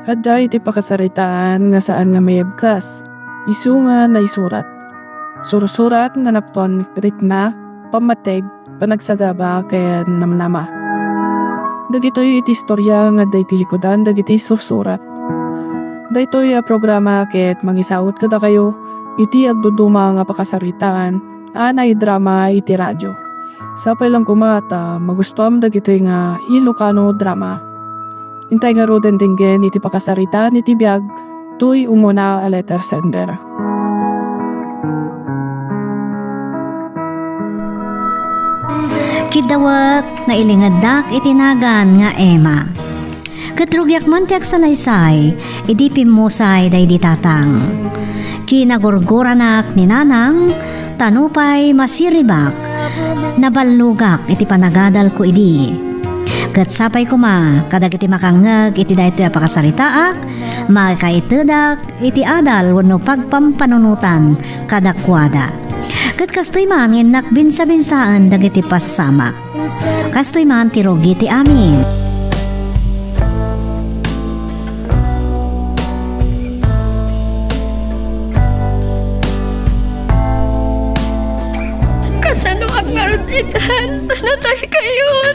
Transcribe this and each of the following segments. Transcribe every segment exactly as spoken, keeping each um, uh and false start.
Adda iti pakasaritaan nga saan nga mayabkas, isu nga naisurat. Sursurat nga napton ritma, pammateg, panagsagaba, ken namnama. Dagitoy iti istoria nga adda iti likudan dagiti sursurat. Daytoy a programa ket mangisaut kadakayo iti agduduma nga pakasaritaan a naidrama iti radio. Sapay lang koma ta magustuam dagitoy nga Ilocano drama. Intay ngaruden denggen iti pakasaritaan iti biag toy umuna a letter sender. Kidawek, nailingeddak iti nagan nga Emma. Ket rugiak man ti agsalaysay idi pimmusay daydi tatang. Kinagurguranak ni nanang, ta nupay masiribak, naballogak iti panagadalko idi. Ket sapay koma kadagiti makangngeg iti daytoy a pakasaritaak, makaitedak iti adal wenno pagpampanunotan kadakuada. Ket kastoy man nga innak binsabinsaen dagiti passamak. Kastoy man ti rugi ti amin. Kasano ak ngarud itan? Natay kayon.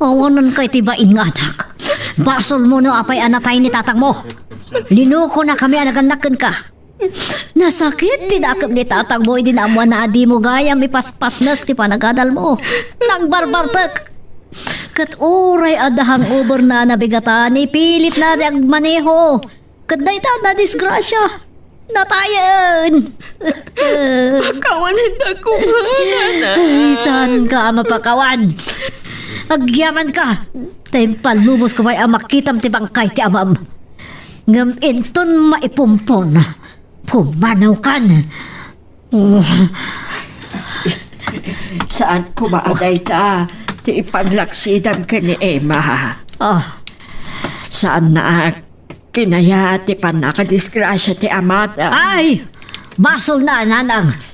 Awanan kay ti bain nga anak. Basolmo no apay a natay ni tatangmo. Linukonakami a nagannak kenka. Nasakit ti dakep ni tatangmo idi naammoanna a dimo gayam ipaspasnek ti panagadalmo. Nangbarbartek. Ket uray adda hangover na nabigatan, ipilitna ti agmaneho. Ket dayta a nadisgrasia, natayen. Pakawanendak koma, nana. Ay, saanka a mapakawan? Agyamanka, ta impalubos koma a makitam ti bangkay ti amam. Ngem inton maipumpon, pumanawkan. Saan koma a dayta ti ipanglaksidam ken ni Emma. Ah. Saanna a kinayat ti pannakadisgrasia ti amada. Ay! Basolna, nanang.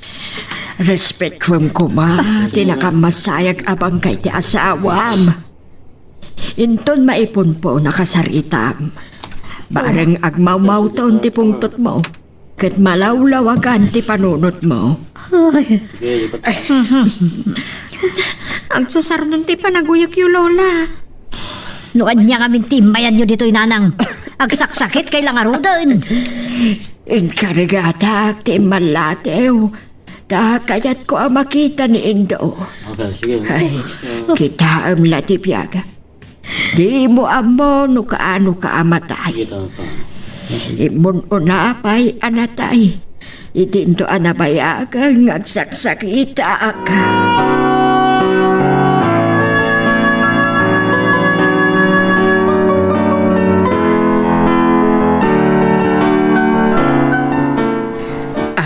Respetuen koma ti nakamasayag a bangkay ti asawam. Inton maipunpon a kasaritam, bareng agmawmawton ti pungtotmo. Ket malawlawagan ti panunotmo. Ay. Agsasarnon ti panaguyokyo, Lola. No ania ngamin ti immayanyo ditoy, nanang? Agsaksakit kay la ngaruden. Inkargatak ti immallatew. Ta kayatko a makita ni Indo. Okay, sige. Ay, kitaem la ti biag. Dimo ammo no kaanoka a matay. Sige, tama, tama. Immun-una pay a natay. Idinto a nabayagen nga agsaksakitak.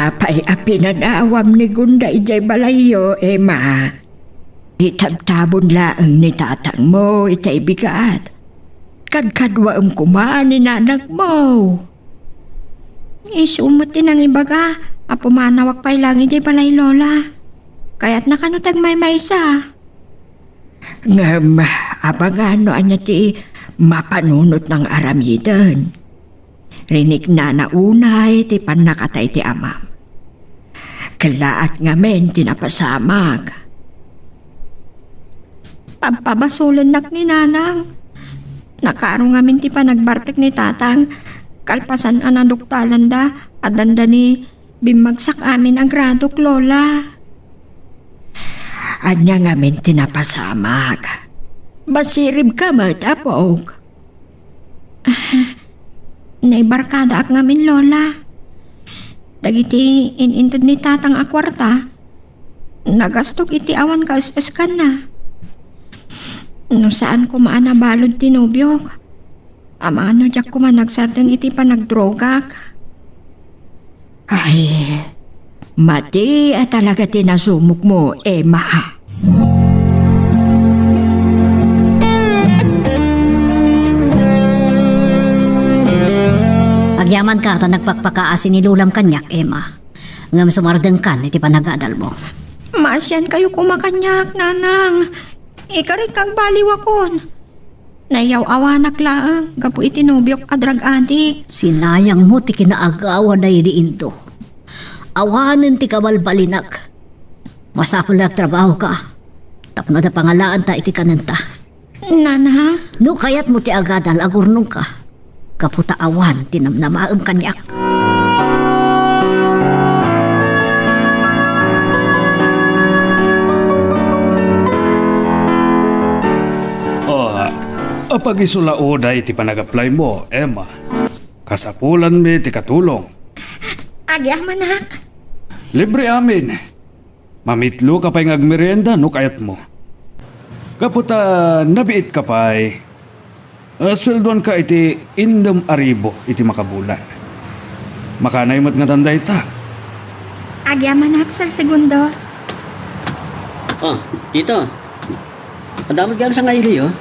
Apay a pinanawam ni Gunda idiay balayyo, Emma? Itabtabon laeng ni tatangmo itay bigat. Kadkaduaem koma ni nanangmo. Isu met ti nangibaga a pumanawak pay laeng idiay balay, Lola. Kayatna kano ti agmaymaysa. Ngem abangan no ania ti mapanunotna nga aramiden. Rinignana unay ti pannakatay ti amam. Kellaat ngamin ti napasamak. Pabpabasolennak ni nanang. Nakaro ngamin ti panagbartek ni tatang kalpasan a naduktalanda a dandani bimmagsak amin a gradok, Lola. Ania ngamin ti napasamak? Masiribka met, apok. Ah, naibarkadaak ngamin, Lola. Dagiti in-inted ni tatang a kuarta, nagastok iti awan kaes-eskanna. No saan koma a nabalud ti nobiok, amangan no diak koma nagsardeng iti panagdrogak. Ay, mati a talaga ti nasumokmo, Emma. Agyamanka ta nagpakpakaasi ni Lolam kaniak, Emma. Ngem sumardengkan iti panagadalmo. Maasiankayo koma kaniak, Nanang. Ikarik agbaliwakon. Nayaw-awanak laeng gapu iti nobiok a drug addict. Sinayangmo ti kinaagawa daydi Indo. Awanen ti kabalbalinak. Masapul nga agtrabahoka tapno adda pangalaanta iti kanenta. Nana? No kayatmo ti agadal, agurnongka. Gapu ta awan ti namnamaem kaniak. Oh, apagisula unay iti panag-apply mo, Emma. Kasapulanmi ti katulong. Agyamanak. Libre amin. Mamitlo ka pay nga agmerienda no kayatmo. Gapu ta nabiit ka pay, ah, sueldoan ka iti innem a ribu iti makabulan. Makanay met ngatan dayta. Agyamanak, Sir Segundo. Oh, Tito. Adda met gayam sangaili, oh.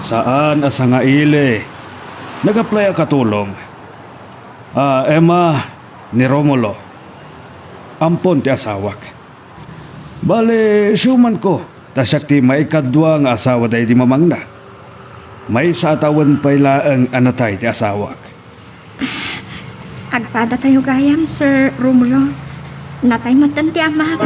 Saan a sangaili. Nag-apply a katulong. Ah, Emma, ni Romulo. Ampon ti asawak. Bale, siumanko, ta siak ti maikadua nga asawa daydi mamangna. Maysa a tawen pay laeng a natay ti asawak. Agpadatayo gayam, Sir Romulo. Natay metten ti amak.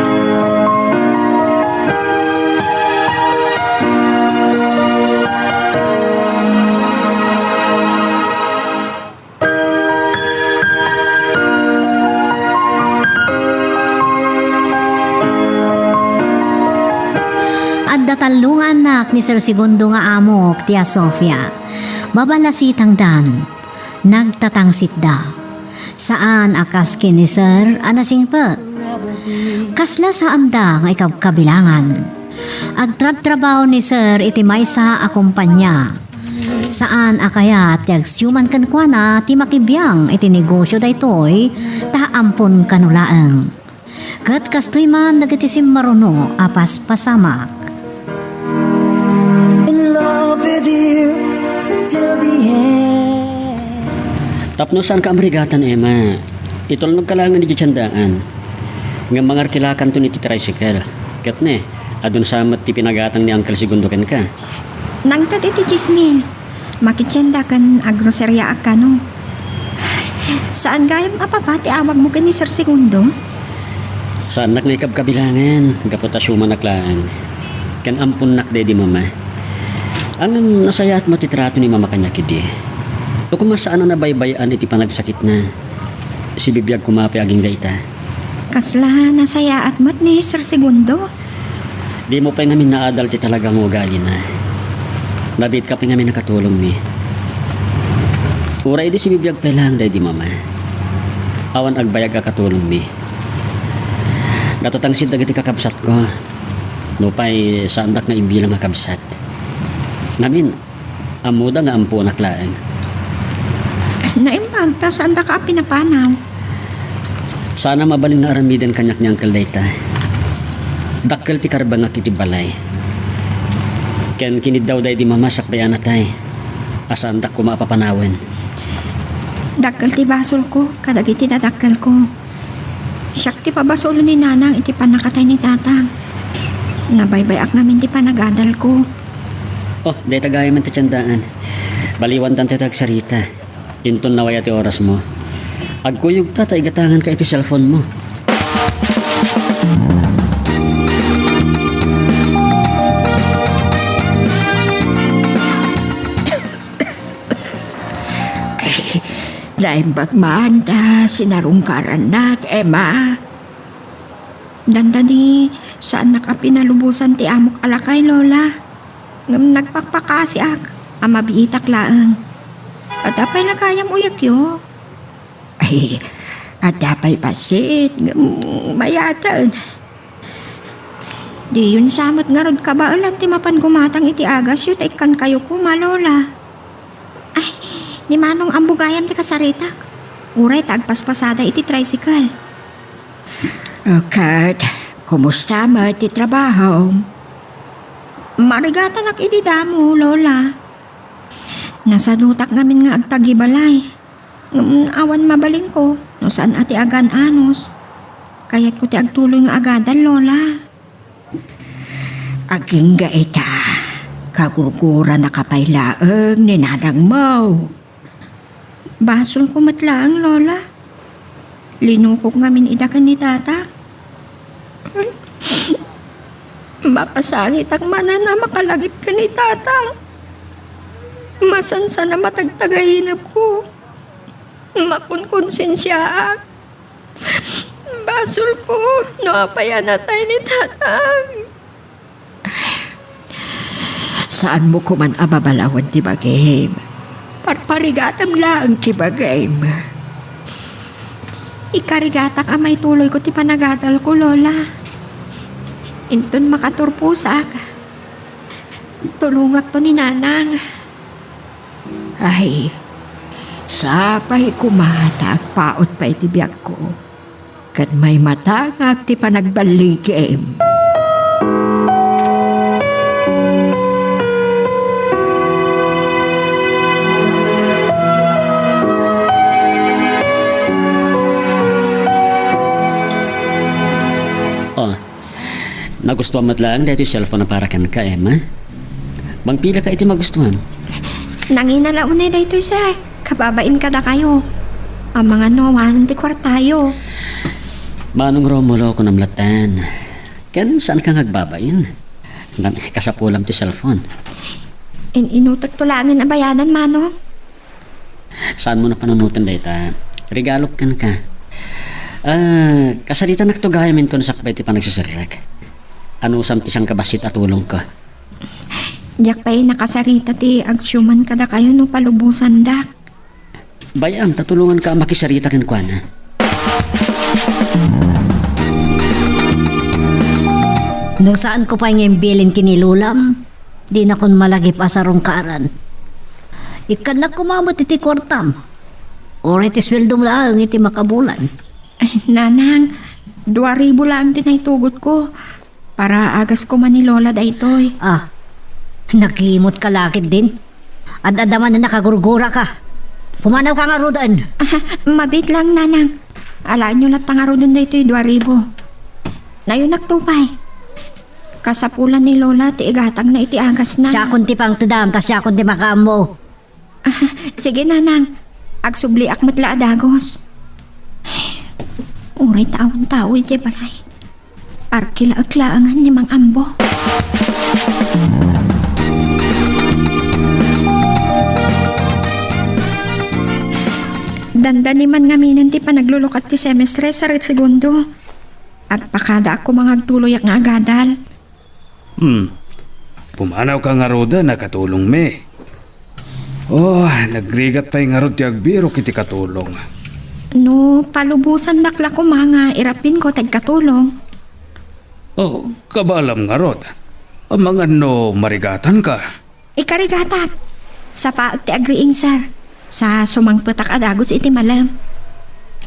Adda tallo nga annak ni Sir Segundo nga amok, Tia Sofia. Babalasitangdan. Nagtatangsitda. Saan a kas ken ni Sir a nasingpet. Kasla saanda nga ikabkabilangan. Agtrabtrabaho ni Sir iti maysa a kompania. Saan a kayat ti agsiuman kenkuana ti makibiang iti negosio daytoy, ta ampon kano laeng. Ket kastoy man dagiti simmaruno a paspasamak. In love with you till the end. Tapno saanka a marigatan, Emma, itulnogka laengen idiay tiendaan. Ngem mangarkilakanton iti tricycle. Ket ne, adun sa met ti pinagatang ni Uncle Segundo kenka. Nangted iti Jasmine. Makitienda ken agroseriaak kano. Saan gayam a papa ti awagmo ken ni Sir Segundo? Saannak nga ikabkabilangan, gapu ta siumanak laeng. Ken amponnak daydi mama. Ngem nasayaat met ti trato ni mama kaniak idi. No koma saan a nabaybay-an iti panagsakitna, sibibiag koma pay agingga ita. Kasla nasayaat met ni Sir Segundo? Dimo pay ngamin naadal ti talaga nga ugalina. Nabiitka pay ngamin a katulongmi. Uray idi sibibiag pay laeng daydi mama, awan agbayag a katulongmi. Natatangsit dagiti kakabsatko. Nupay saandak nga ibilang a kabsat. Ngamin, ammoda nga amponak laeng. Naimbag ta saandaka a pinapanaw. Saan a mabalin nga aramiden kaniak ni Uncle dayta. Dakkel ti karbengak iti balay. Ken kiniddaw daydi mama sakbay a natay. A saandak koma a papanawen. Dakkel ti basolko kadagiti dadakkelko. Siak ti pabasolon ni Nanang iti pannakatay ni Tatang. Nabaybay-ak ngamin ti panagadalko. Oh, dayta gayam ti tiendaan. Baliwantan tayo ti agsarita. Inton nawaya ti orasmo. Agkuyogta ta igatanganka iti cellphone mo. Ay, naimbag man ta sinarungkarannak, Emma. Dandani, saannak a pinalubosan ti amok a lakay, Lola. Ngem nagpakpakasiak a mabiitak laeng. Adda pay la gayam uyekyo? Ay, adda pay bassit, ngem mayaten. Diyon sa met ngarud kabaelan ti mapan gumatang iti agasyo ta ikkankayo koma, Lola. Ay, ni Manong ammo gayam ti kasaritak. Uray ta agpaspasada iti tricycle. O ket, kumusta met ti trabaho? Marigatanak idi damo, Lola. Nasadutak ngamin nga agtagibalay. Ngem awan mabalinko no saan a ti agaan-anos. Kayatko ti agtuloy nga agadal, Lola. Agingga ita. Kagurguranaka pay laeng ni nanangmo. Basolko met laeng, Lola. Linukok ngamin ida ken ni Tata. Mapasangitak manen a makalagip ken ni Tata. Masansan a matagtagainepko. Makonkonsensiaak. Basolko no apay a natay ni Tata. Saanmo koman a babalawen ti bagim. Parparigatam laeng ti bagim. Ikarigatak a maituloyko ti panagadalko, Lola. Inton makaturposak, tulongakto ni Nanang. Ay, sapay koma ta agpaut pay ti biagko ket maimatangak ti panagballigim. Oh, nagustuam met laeng daytoy cellphone a para kenka, Emma. Mangpilaka iti magustuam. Nangina la unay daytoy, sir. Kababain kadakayo. Amangan no awanen ti kuartayo. Manong Romulo, kunam latten. Ken saanka nga agbabain? Ngem kasapulam ti cellphone. In-inutekto laengen a bayadan, Manong. Saanmo a panunoten dayta. Regalok kenka. Ah, kasaritanakto gayam inton sakbay ti panagseserrek. Anusam ti sangkabassit a tulongko? Diak pay nakasarita ti agsiuman kadakayo no palubosandak. Bay-am ta tulonganka a makisarita kenkuana. No saanko pay nga imbilin ken ni lolam, dinakon malagip a sarungkaran. Ikkannak koma met iti kuartam. Uray ti sueldom laeng iti makabulan. Ay, Nanang, dua ribu laeng ti naitugotko. Para agas koma ni Lola daytoy. Ah, nakimut ka la ketdin. Ad-adda manen a kagurguraka. Pumanawka ngaruden. Ah, mabiit laeng, Nanang. Alaenyo latta ngaruden daytoy dua ribu. Nayonakto pay. Kasapulan ni Lola ti igatangna iti agasna. Siakon ti pangtedam, ta siakon ti makaammo. Ah, sige, Nanang. Agsubliak met la a dagus. Uray ta awan tao idiay balay. Arkilaek laengen ni Mang Ambo. Dandani man ngaminen ti panaglulukat ti semestre, Sir Segundo. Agpakadaak koma nga agtuloyak nga agadal. Hmm. Pumanawka ngaruden a katulongmi. Oh, nagrigat pay ngarud ti agbirok iti katulong. No palubosandak la koma nga irapinko ti agkatulong. Oh, kabaelam ngarud. Amangan no marigatanka. Ikarigatak. Sapaek ti agriing, sir. Sa sumangpetak a dagus iti malem.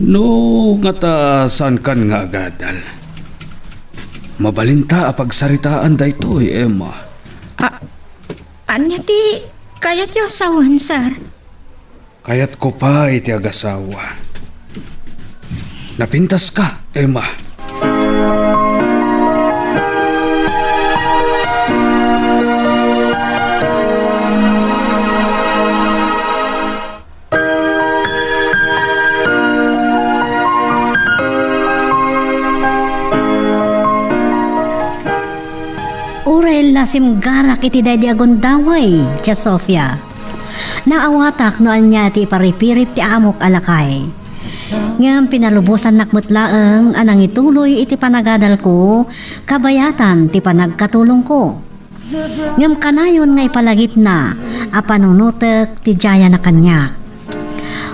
No ngata saankan nga agadal, mabalinta a pagsaritaan daytoy, Emma. A-, ania ti kayatyo a sawen, sir? Kayatko pay ti agasawa. Napintaska, Emma. Uray la simgarak iti daydi a gundaway, Tia Sofia. Naawatak no ania ti iparipirip ti amok a lakay. Ngem pinalubosannak met laeng a nangituloy iti panagadalko kabayatan ti panagkatulongko. Ngem kanayon nga ipalagipna a panunotek ti diayan a kaniak.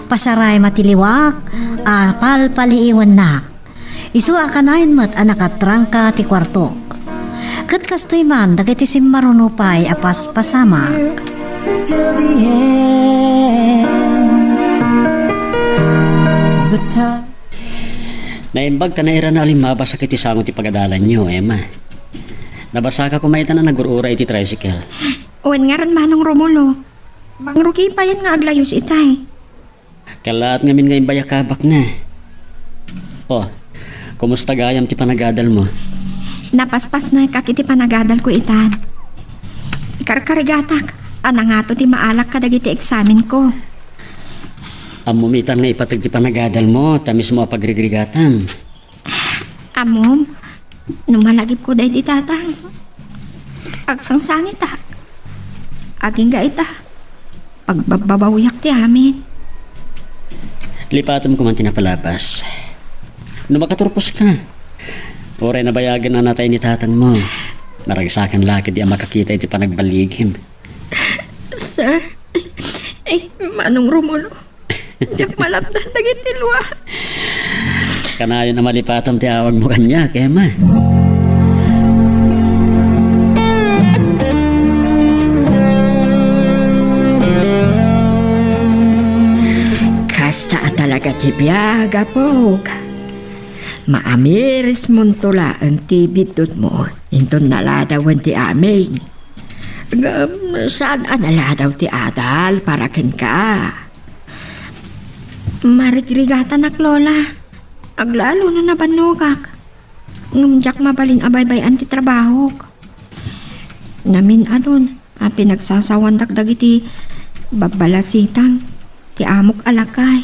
Pasaray matiliwak a palpaliiwennak. Isu a kanayon met a nakatrangka ti kuartok. Ket kastoy man dagiti simmaruno pay a paspasamak. Till the end. But time Naimbag ta nairana a limmabas iti sango ti pagadalanyo, Emma. Nabasaka koma itan a nagur-uray iti tricycle. Wen ngarud, Manong Romulo. Mangrugi payen nga aglayus itay. Kallaat ngamin nga imbayak a bakna. Oh, kumusta gayam ti panagadalmo? Napaspasnekak iti panagadalko itan. Ikarkarigatak a nangato ti maalak kadagiti eksamenko. Ammom itan nga ipateg ti panagadalmo ta mismo a pagrigrigatam. Ammom, no malagipko daydi tatang, agsangsangitak. Agingga ita, pagbabbabawiak ti amin. Lipatem koma ti napalabas. No makaturposka, uray nabayagen a natay ni tatangmo, naragsakan la ketdi a makakita iti panagballigim. Sir, ay, Manong Romulo, diak malapdan dagiti lua. Kanayon a malipatam ti awagmo kaniak, Emma. Kasta a talaga ti biag, apok. Maamirismonto laeng ti biddutmo inton naladawen ti amin. Ngem saan a naladaw ti adal para kenka. Marigrigatanak, Lola. Aglalo no nabannogak. Ngem diak mabalin a baybay-an ti trabahok. Namin-adun a pinagsasawandak dagiti babbalasitang ti amok a lakay.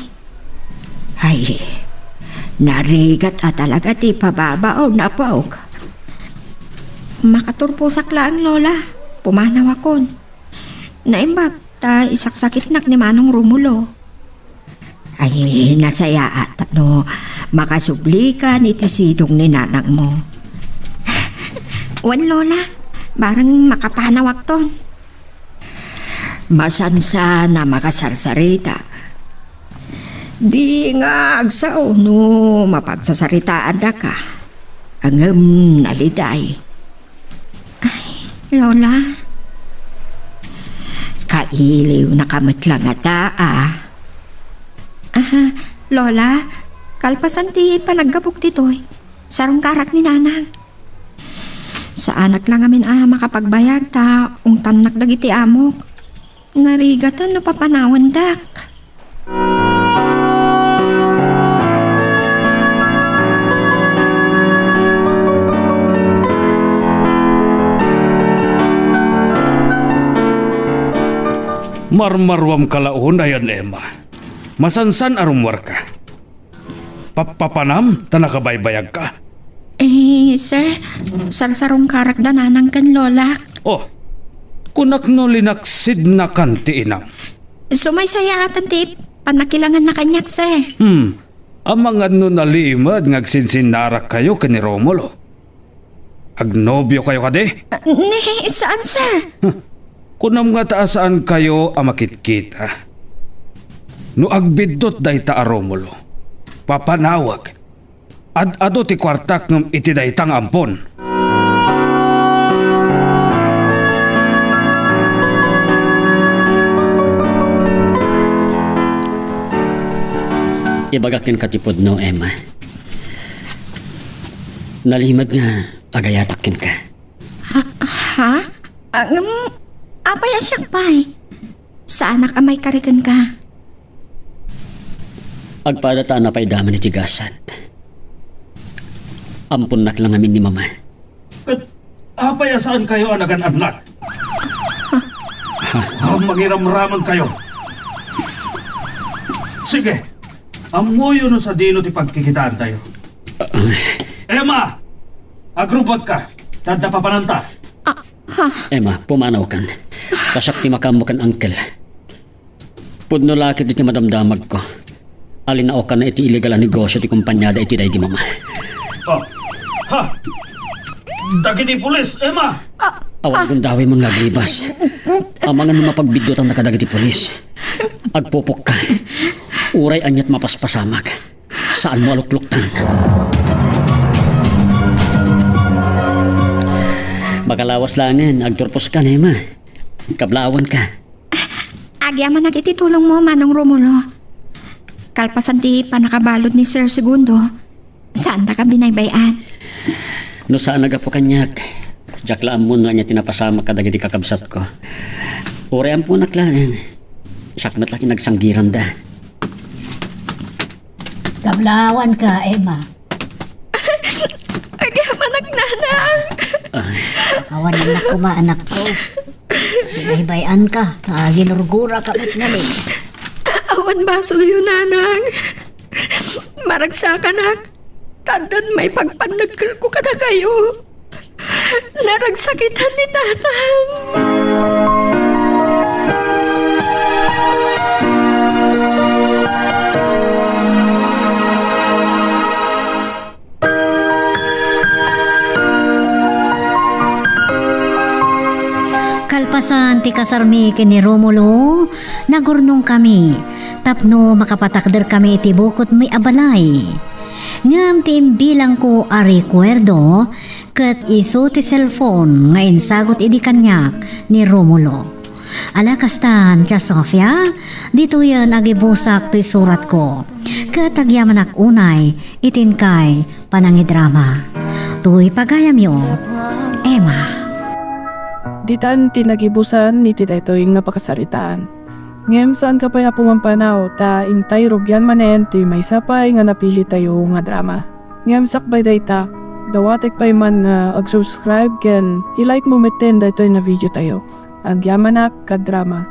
Ay, narigat a talaga ti pababaon, apok. Makaturposak laeng, Lola. Pumanawakon. Naimbag ta isaksakitnak ni Manong Romulo. Ay, nasayaat no makasublikan iti sidong ni nanangmo. Wen, Lola, bareng makapanawakton. Masansan a makasarsarita. Di nga agsao no mapagsasaritaandaka. Ngem naliday. Ay, Lola. Kailiwnaka met la ngata, a. Ah, Lola, kalpasan ti panaggapok ditoy, sarungkarak ni Nanang. Saanak la ngamin a makapagbayag ta ungtannak dagiti amok. Narigatan no papanawandak. Marmaruam ka la unay, Emma. Masansan a rummuarka. Pappapanam ta nakabaybayagka. Eh, sir, sarsarungkarak da nanang ken lolak. Oh, kunak no linaksidnakan ti inam. Sumaysayaatan ti pannakilanganna kaniak, sir. Hmm, amangan no nalimed nga agsinsinnarakkayo ken ni Romulo. Agnobiokayo kadi? Ah, ni, saan, sir? Huh. Kunam ngata a saankayo a makitkita. No agbiddut dayta a Romulo, papanawag. Ad-adu ti kuartak ngem iti dayta nga ampon. Ibagak kenka ti pudno, Emma. Nalimed nga agayatak kenka. Ha? Ha? Ah, ngem, apay a siak pay? Saanak a maikari kenka. Agpada ta a napaidaman iti gasat. Amponnak la ngamin ni Mama. Ket apay a saankayo a nagan-annak? Ha? Ah, mangiramramankayo. Sige, ammoyo no sadino ti pagkikitaantayo. Ah. Emma! Agrubbotka! Ta adda papananta. Ah, ha? Emma, pumanawkan. Kasak ti makaammo ken Uncle. Pudno la ketdi ti madamdamagko a linaokanna iti illegal a negosio ti kompaniada iti daydi Mama. Ah. Ha! Dagiti pulis, Emma! Awan gundaway man nga agribas. Amangan no mapagbiddutanna kadagiti pulis. Agpupokka. Uray aniat mapaspasamak. Saanmo a lukluktan. Makalawas laengen, agturposkan, Emma. Kablawanka. Agyamanak iti tulongmo, Manong Romulo. Kalpasan ti pannakabalud ni Sir Segundo, saandaka binaybay-an. No saan a gapu kaniak, diak la ammo no ania ti napasamak kadagiti kakabsatko. Uray amponak laeng, siak met la ti nagsanggiranda. Kablawanka, Emma. Agyamanak, Nanang. Ay. Pakawanennak koma, anakko. Baybay-anka, ta ginurguraka met ngamin. Awan basolyo, Nanang. Maragsakanak. Ta addan maipagpannagkelko kadakayo. Naragsakitan ni Tatang. Kalpasan ti kasarmi ken ni Romulo, nagurnongkami tapno makapatakderkami iti bukotmi a balay. Ngem ti imbilangko a rekuerdo ket isu ti cellphone nga insagut idi kaniak ni Romulo. Ala kastan, Tia Sofia, ditoyen agibusak toy suratko. Ket agyamanak unay iti inkay panangidrama. Toy pagayamyo, Emma. Ditan ti nagibusan iti daytoy nga pakasaritaan. Ngem saanka pay, Apo, nga ampanaw, ta intay rugian manen ti maysa pay nga napilitayo nga drama. Ngem sakbay dayta, dawatek pay man nga ag-subscribe ken i-like mo metten daytoy nga video tayo. Agyamanak, kadrama.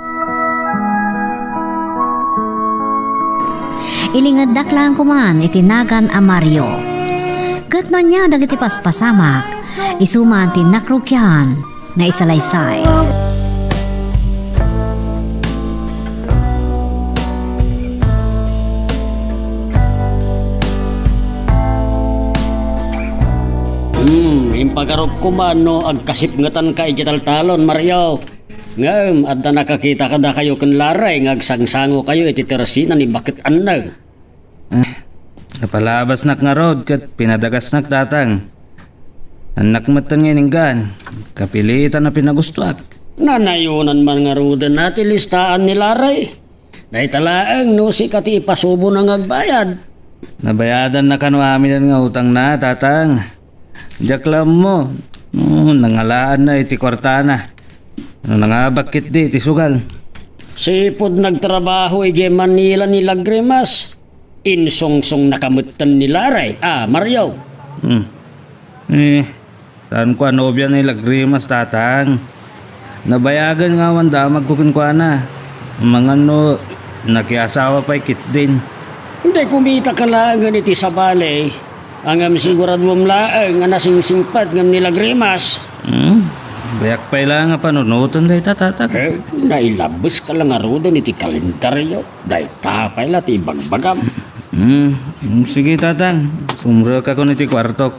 Ilingeddak laeng koman iti nagan a Mario. Ket no ania dagiti paspasamak, isu man ti nakrugian nga isalaysay. Hmm, impagarupko man no agkasipngetanka idiay taltalon, Mario. Ngem adda nakakita kadakayo ken Laray nga agsangsangokayo iti tersina ni Baket Anneng. Ah, napalabasnak ngarud ket pinadagasnak, Tatang. Annak metten nga ininggan, kapilitan a pinagustoak. Nanayonan man ngaruden a ti listaan ni Laray. Dayta laeng no sika ti ipasubona nga agbayad. Nabayadanna kano aminen nga utangna, Tatang. Diak la ammo no nangalaanna iti kuartana. No nangabak ketdi iti sugal. Sipud nagtrabaho idiay Manila ni Lagrimas, insungsungnaka metten ni Laray, a, Mario. Hmm. Eh, saanko a nobia ni Lagrimas, Tatang. Nabayagen nga awan damagko kenkuana. Amangan no nakiasawa pay ketdin. Intay kumitaka laengen iti sabali, ngem siguraduem laeng a nasingsingpet ngem ni Lagrimas. Hmm? Bayak pay la nga panunoten dayta, Tatang. Eh, nailabeska la ngaruden iti kalendaryo. Dayta pay la ti ibagbagam. Hmm, hmm, sige, Tatang. Sumrekakon iti kuartok.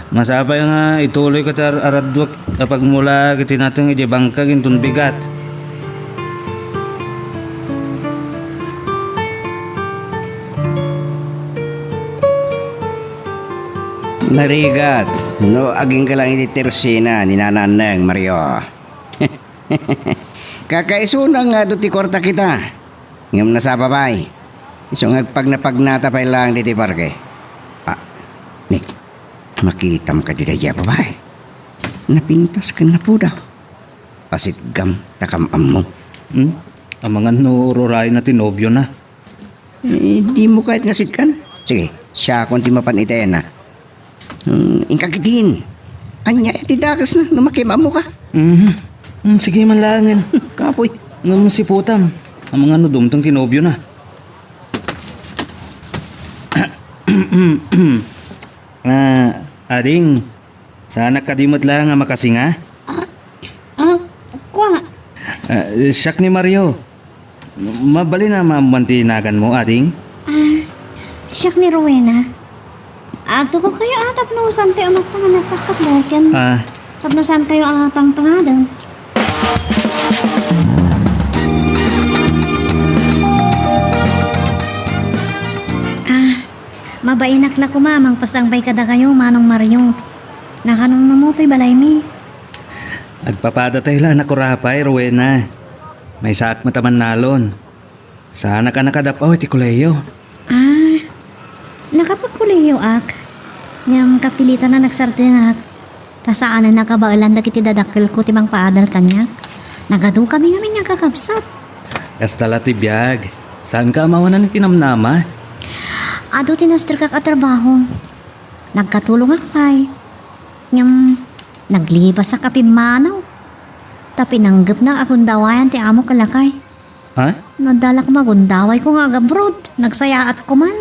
Masapay nga ituloyko ti ar-, aradduak a pagmulaak iti nateng idiay bangkag inton bigat. Narigat, no agingga lang iti tersina ni Nana Anneng, Mario. Kakaisuna nga adu ti kuarta kita. Ngem nasapa pay. Isu nga agpagnapagnata pay laeng ditoy parke. Ah, ni, makitam kadi daydiay a babai? Napintas ken napuda. Pasitgam ta kam-ammo. Hmm? Amangan no ururayna ti nobiona. Eh, dimo kayat nga sitkan? Sige, siakon ti mapan iti ayana. Hmm, inka ketdin. Ania ti dakesna no makiam-ammoka? Mhm. Hmm, sige man laengen. Hmm, kapoy. Ngem siputam, amangan no dumteng ti nobiona. Ah, ading, saanak kadi met laeng a makasinga? Ah, ah, kua. Ah, siak ni Mario. Mabalin a maammuan ti naganmo, ading? Ah, siak ni Rowena. Agtugaw kayo a tapno saankayo a magpangan a taktakder ken Ah. tapno saankayo a pangpangaden. Ah, mabainak la koma a mangpasangbay kadakayo, Manong Mario. Nakanonnomo toy balaymi. Agpapadatayo la a nakurapay, Rowena. Maysaak met a mannalon. Saanak a nakadap-aw iti kolehiyo. Ah, nakapagkolehiyoak. Ngem kapilitan a nagsardengak. Ta saanen a kabaelan dagiti dadakkelko ti mangpaadal kaniak. Nagadukami ngamin nga kakabsat. Kasta la ti biag. Saanka a mawanan iti namnama? Adu ti nasterkak a trabaho. Nagkatulongak pay. Ngem naglibasak a pimmanaw. Ta pinanggepnak a gundawayan ti amok a lakay. Ha? No adda la koma gundawayko nga agabroad, nagsayaatko man.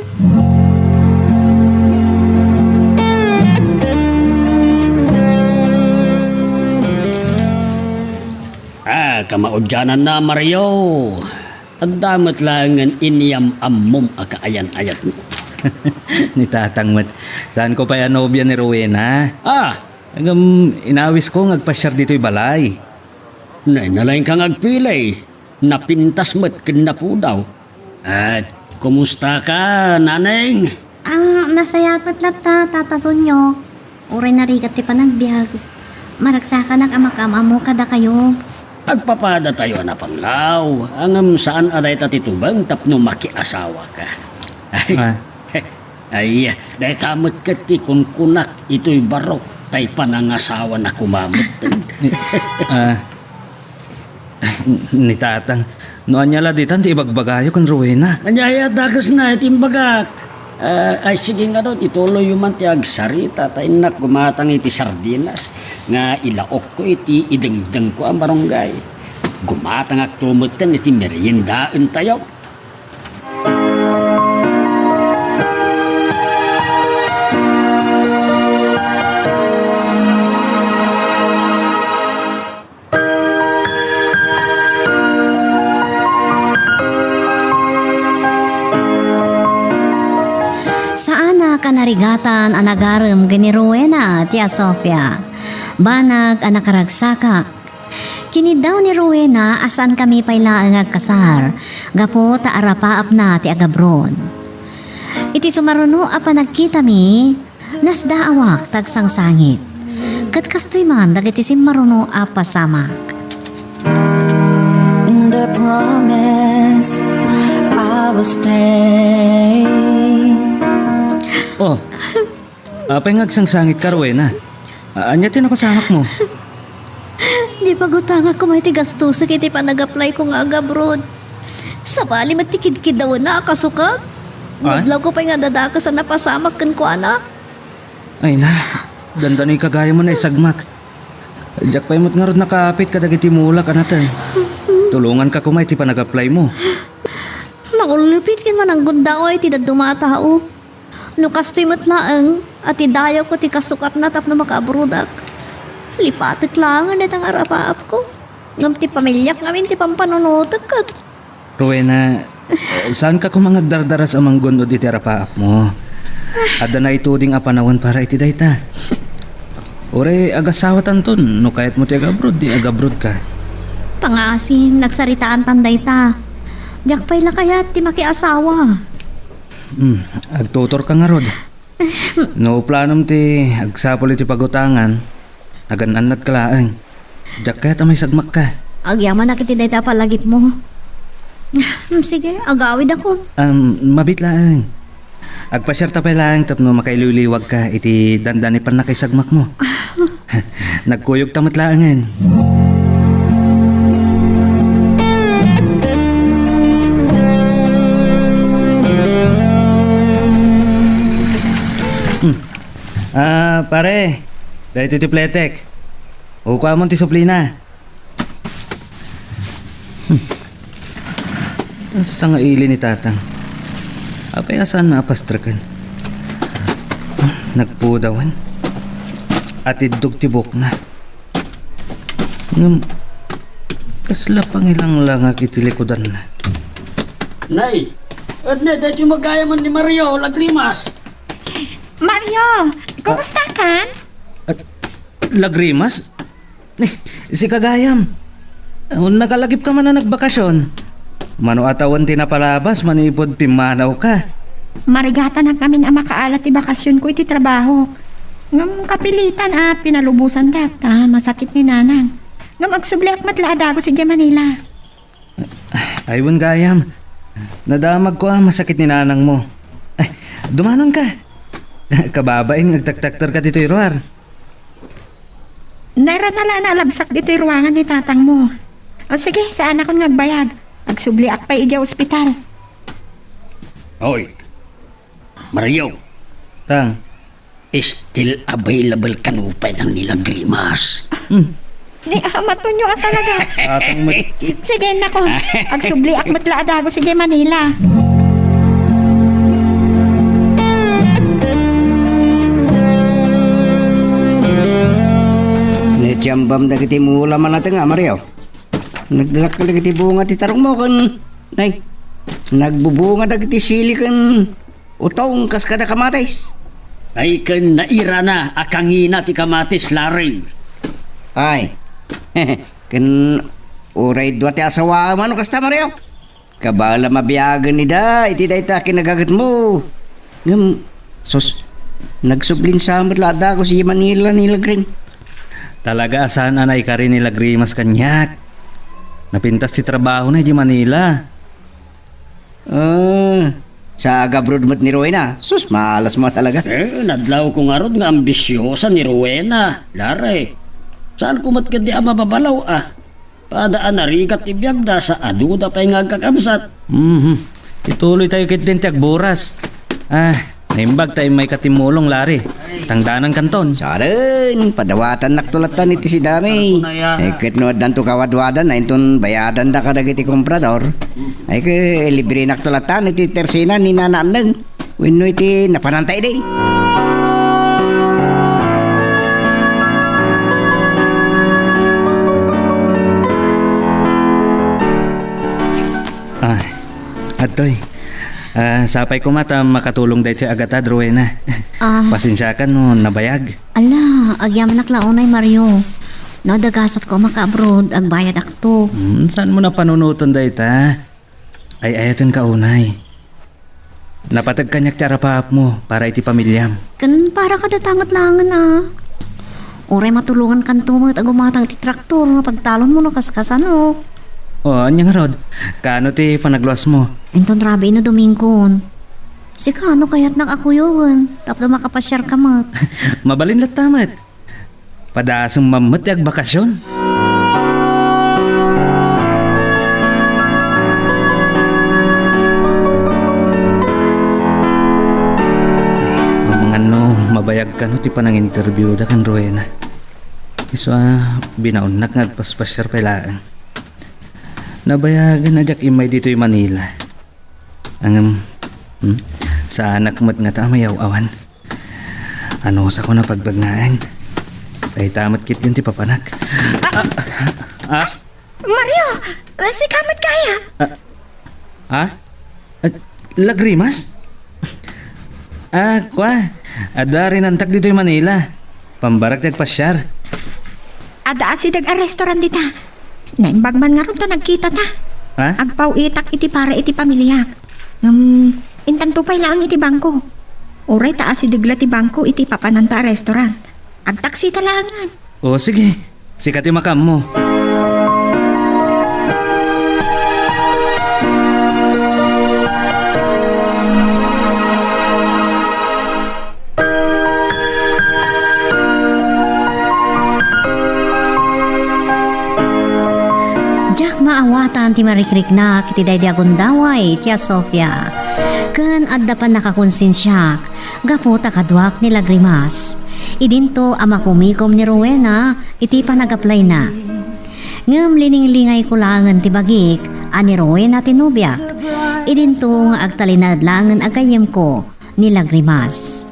Ah, kamaudiananna, Mario. Adda met laengen inyam-ammom a kaayan-ayatmo. Ni Tatang met, saanko pay a nobia ni Rowena. Ah! Ngem inawisko nga agpasiar ditoy balay. Nay, nalaingka nga agpilay. Napintas met ken napudaw. At kumusta ka, Naneng? Ah, nasayaat met latta, Tata Tonyo. Uray narigat ti panagbiag. Maragsakanak a makaam-ammo kadakayo. Agpapadatayo a napanglaw, ngem saan a dayta ti tubeng tapno makiasawaka. Ay, Ah. ay, dayta met ket ti kunkunak itoy barok, tay panangasawana koma met. Ah, ni Tatang, no ania la ditan ti ibagbagayo ken Rowena? Ania aya dakesna iti imbagak? Ah, ay, sige ngarud, ituloyyo man ti agsarita, ta innak gumatang iti sardinas nga ilaokko iti idengdengko a marunggay. Gumatangakto metten iti meriendaentayo. Saanak a narigatan a nagarem ken ni Rowena, Tia Sofia. Banag a nakaragsakak. Kiniddaw ni Rowena a saankami pay laeng agkasar, gapu ta arapaapna ti agabroad. Iti sumaruno a panagkitami, nasdaawak ta agsangsangit. Ket kastoy man dagiti simmaruno a pasamak. The promise I will stay. Oh, apay nga agsangsangitka, Rowena? A-, ania ti napasamakmo? Di pagutangak koma iti gastusek iti panagaplayko nga agabroad. Sabali met ti kidkiddawenna a kasukat. Ah? Nadlawko pay nga adda dakes a napasamak kenkuana. Ay na, dandani kagayam a naisagmak. Diak pay met ngarud nakaapit kadagiti mulak a nateng. Tulonganka koma iti panagaplaymo. Mangulpit ken mananggundaway ti dadduma a tao. No kastoy met laeng a ti dayawko ti kasukatna tapno makaabroadak, lipatek laeng dayta nga arapaapko. Ngem ti pamiliak ngamin ti pampanunotek ket Rowena, saanka koma nga agdardaras a manggun-od iti arapaapmo. Adda naituding a panawen para iti dayta. Uray agasawatanton, no kayatmo ti agabroad, di agabroadka. Pangaasim, nagsaritaantan dayta. Diak pay la kayat ti makiasawa. Hmm, agtuturka ngarud. No planom ti agsapul iti pagutangan, nagan-annatka laeng. Diak kayat a maisagmakka. Agyamanak iti dayta a palagipmo. Hmm, sige, agawidakon. Am, mabiit laeng. Agpasiarta pay laeng tapno makailiwliwagka iti dandani pannakaisagmakmo. Nagkuyogta met laengen. Hmm. Ah, pare, daytoy ti pletek. Ukuamon ti suplina. Hmm. Ang sasangaili ni Tatang. Apay a saan nga apastreken? Nagpudawan. Atiddog ti buokna. Ngem, kasla pangilanglangak iti likudanna. Nay, adne, daytoy gayam ni Mario, Lagrimas. Mario, kumusta kan? At, Lagrimas? Eh, sika gayam. Oh, nakalagipka man a nagbakasyon. Mano a tawen ti napalabas manipud pimmanawka. Marigatanak ngamin a makaala ti bakasyonko iti trabaho. Ngem kapilitan a pinalubosandak ta masakit ni Nanang. Ngem agsubliak met la a dagus idiay Manila. Ay, wen gayam. Nadamagko a masakit ni nanangmo. Ay, dumanonka. Kababain nga agtaktakterka ditoy ruar. Nairana la a naalabsak ditoy ruangan ni tatangmo. O sige, saanakon nga agbayag. Agsubliak pay idiay ospital. Hoy, Mario. Tang. Still available kano pay lang ni Lagrimas? Hmm. Ni Ama Tonyo a talaga. Atong met. Sige, nako. Agsubliak met la a dagus idiay Manila. Nakiambam dagiti mula manateng a, Mario. Nagdadakkel dagiti bunga ti tarongmo ken, nay, nagbubunga dagiti sili ken utong kas kada kamatis. Ay, ken nairana a kangina ti kamatis, Larry. Ay, ken uray dua ti asawaem a no kasta, Mario? Kabala mabiagen ida iti dayta kinagagetmo. Ngem, sus, nagsublin sa met la a dagus idiay Manila ni Lagring. Talaga a saan a naikari ni Lagrimas kaniak. Napintas ti trabahona idiay Manila. Ah, sa agabroad met ni Rowena. Sus, malas mo talaga. Eh, nadlawko ngarud nga ambisiosa ni Rowena, Larry. Saanko met ketdi a mababalaw, a. Pada a narigat ti biagda sa aduda pay nga agkakabsat. Mhm. Ituloytayo ketdin ti agburas. Ah, naimbag ta immay ka timmulong, Larry. Tangdanankanton. Saan, padawatannakto lattan iti sidami. Ay, ket no addanto kawadwadan, ay inton bayadanda kadagiti komprador. Ay, ket librenakto lattan iti tersena ni Nana Anneng. Wenno iti napananta idi. Ah, adtoy. Ah, sapay koma ta makatulong daytoy a gatad, Rowena. Ah. Pasensiakan no nabayag. Ala, agyamanak la unay, Mario. No dagasatko a makaabroad, agbayadakto. Hmm, saanmo napanunoten dayta? Ay-ayatenka unay. Napateg kaniak ti arapaapmo para iti pamiliam. Ken para kadata met laengen a. Uray matulongankanto met a gumatang iti traktor nga pagtalonmo no kaskasano. O, ania ngarud? Kaano ti panagluasmo? Inton rabii no Dominggon. Sika, no kayatnak a kuyogen tapno makapasiarka met? Mabalin latta met. Padasem man met ti agbakasyon. Amangan no mabayag kano ti pananginterbiuda ken Rowena. Isu a binaonnak nga agpaspasiar pay laeng. Nabayagen a diak immay ditoy Manila. Ngem, hmm, saanak met ngata a mayaw-awan. Anusakon a pagbagnaen. Dayta met ketdin ti papanak. Ah! Ah! Mario! Sika met kaya? Ah! Ah? Ah, Lagrimas? Ah, kua, adda rinantak ditoy Manila. Pambarag ti agpasiar. Adda asideg a restaurant dita. Naimbag man ngarud ta nagkitata. Ha? Agpaw-itak iti para iti pamiliak. Ngem, intanto pay laeng iti bangko. Uray ta asideg la ti bangko iti papananta a restaurant. Agtaksita laengen. O, sige. Sika ti makaammo. Diak maawatan ti marikriknak iti daydi a gundaway, Tia Sofia. Ken adda pannakakonsensiak gapu ta kaduak ni Lagrimas. Idinto a makumikom ni Rowena iti panagaplayna. Ngem lininglingayko laengen ti bagik a ni Rowena ti nobiak. Idinto nga agtalinaed laengen a gayyemko ni Lagrimas.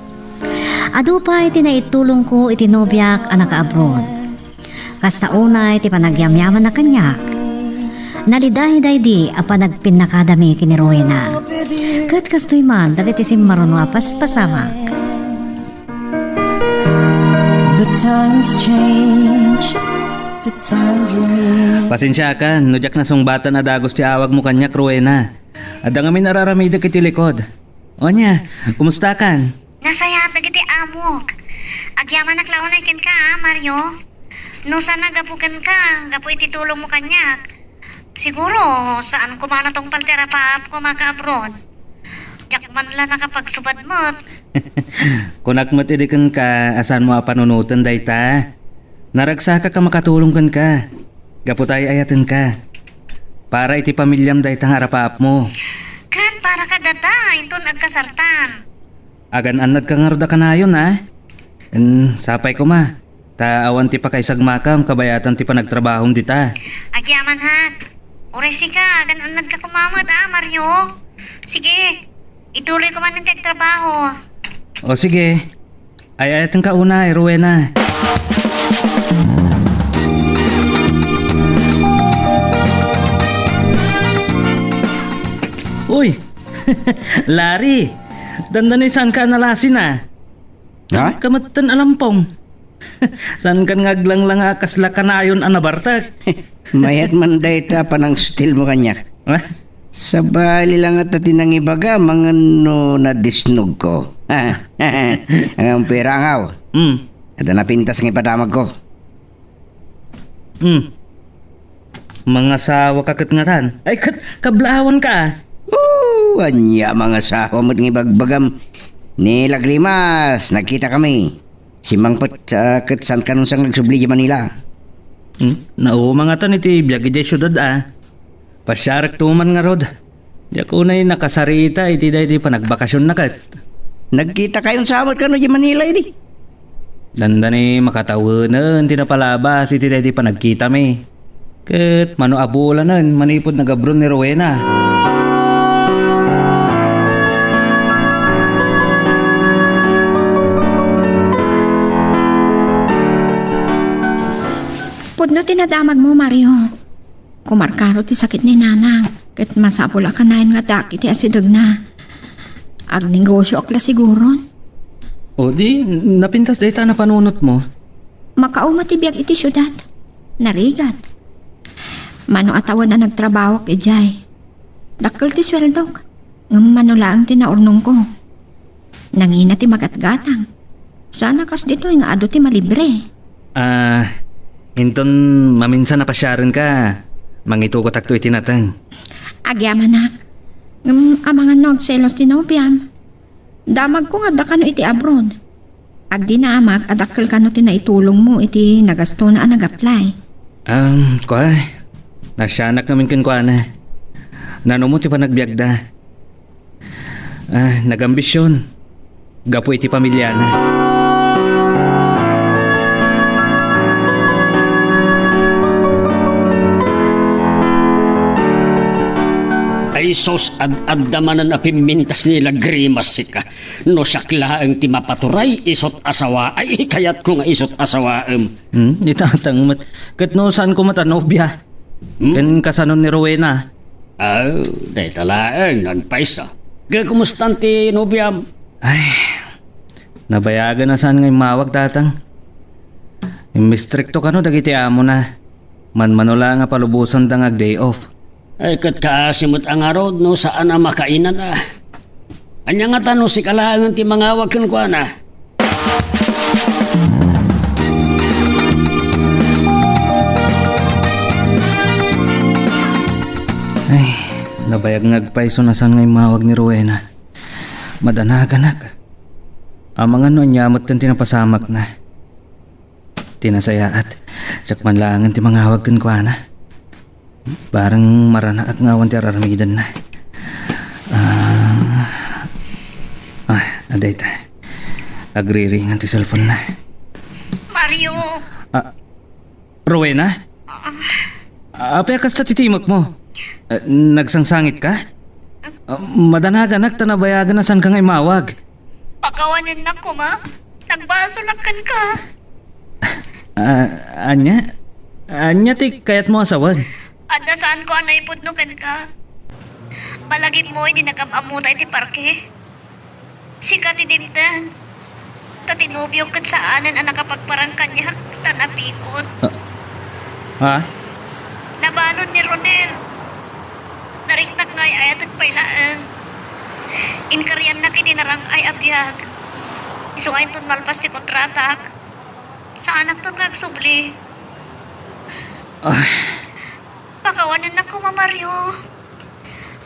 Adu pay ti naitulongko iti nobiak a naka-abroad. Kasta unay ti panagyamyamanna kaniak. Naliday daydi a panagpinnakadami ken ni Rowena. Ket kastoy man dagiti simmaruno a paspasamak. The times change, the times remain. Pasensiakan no diak nasungbatan a dagus ti awagmo kaniak, Rowena. Adda ngamin a raramidek iti likod. Ania, kumustakan? Nasayaat dagiti amok. Agyamanak la unay kenka, a, Mario. No saan a gapu kenka, gapu iti tulongmo kaniak, siguro, saan koma natungpal ti arapaapko a makaabroad. Diak man la nakapagsubad met. Kunak met idi kenka a saanmo a panunoten dayta. Naragsakak a makatulong kenka. Gapu ta ay-ayatenka. Para iti pamiliam dayta nga arapaapmo. Ken para kadata, inton agkasartan. Agan-annadka ngarud a kanayon, a? Ken sapay koma. Ta awan ti pakaisagmakam kabayatan ti panagtrabahom dita. Agyaman, ha? Uray sika, agan-annadka koma met, a, Mario. Sige, ituloy ko manen ti agtrabaho. O sige, ay-ayatenka unay, Rowena. Uy! Larry! Dandani, saanka a nalasin, a? Ha? Kametten a lampong. Saankan nga aglanglanga a kasla kanayon a nabartek? Mayat man dayta panangsutilmo kaniak. Ha? Sabali la ngata ti nangibaga, mangan no nadisnogko. Ngem pirangaw. Hmm. Adda napintas nga ipadamagko. Hmm. Mangasawaka ket ngatan. Ay, ket kablaawanka, a. Oh, ania mangasawa met nga ibagbagam? Ni Lagrimas, nagkitakami. Simmangpet, a, ket saanka unay nga agsubli idiay Manila. Hmm? Nauma ngatan iti biag idiay siudad, a. Pasiarekto man ngarud. Diak unay nakasarita iti daydi panagbakasionna ket. Nagkitakayon sa met kano idiay Manila idi? Dandani makatawenen ti napalabas iti daydi panagkitami. Ket mano a bulanen manipud nagabron ni Rowena. Pudno ti nadamagmo, Mario. Kumarkaro ti sakit ni nanang, ket masapul a kanayon nga addaak iti asidegna. Agnegosioak la siguron. O di, napintas dayta a napanunotmo? Makauma ti biag iti siudad. Narigat. Mano a tawen a nagtrabawak idiay. Dakkel ti sueldok, ngem mano laeng ti naurnongko. Nangina ti magatgatang. Saan a kas ditoy nga adu ti malibre. A, inton maminsan a pasiarenka, mangitukotakto iti nateng. Agyamanak. Ngem amangan no agselos ti nobiam. Damagko nga adda kano iti abroad. Agdinamak a dakkel kano ti naitulongmo iti nagastona a nag-apply. Am, kua, nasianak ngamin kenkuana. Nanumo ti panagbiagda? A, nagambision gapu iti pamiliana. Ay sus, ad-adda manen a pimmintas ni Lagrimas sika. No siak laeng ti mapaturay, isut' asawa-, ay, kayatko nga isut' asawaem. Hmm, itatang met. Ket no saanko met a nobia? Hmm? Ken kasano ni Rowena? Aw, dayta laeng, nagpayso. Ket kumustan ti nobiam? Ay, nabayagan a saan nga immawag, tatang. Immistrikto kano dagiti amona. Manmano la nga palubosanda nga ag-day off. Ay, ket kaasi met a ngarud no saan a makainan a. Ania ngata no sika laengen ti mangawag kenkuana? Ay, nabayag nga agpayso a saan nga immawag ni Rowena. Madanaganak. Amangan no ania metten ti napasamakna. Ti nasayaat, siak man laengen ti mangawag kenkuana. Bareng maranaak nga awan ti ar-aramidenna. Ah, ah, adda ita. Agriringan ti cellphone-na. Mario! Ah, Rowena? Apay a kasta ti timekmo? Ah, nagsangsangitka? Ah, madanaganak ta nabayagan a saanka nga immawag. Pakawanennak koma. Nagbasolak kenka. Ah, ania? Ania ti kayatmo a sawen? Adda saanko a naipudno kenka. Malagipmo idi nagam-ammota iti parke. Sika ti dimteng. Ta ti nobiok ket saanen a nakapagparang kaniak ta napikot. Ah? Ha? Nabalud ni Ronel. Nariknak nga ay-ayatek pay laeng. Inkariannak iti narang-ay a biag. Isu nga inton malpas ti kontratak, saanakton nga agsubli. Ah. Pakawanennak koma, Mario.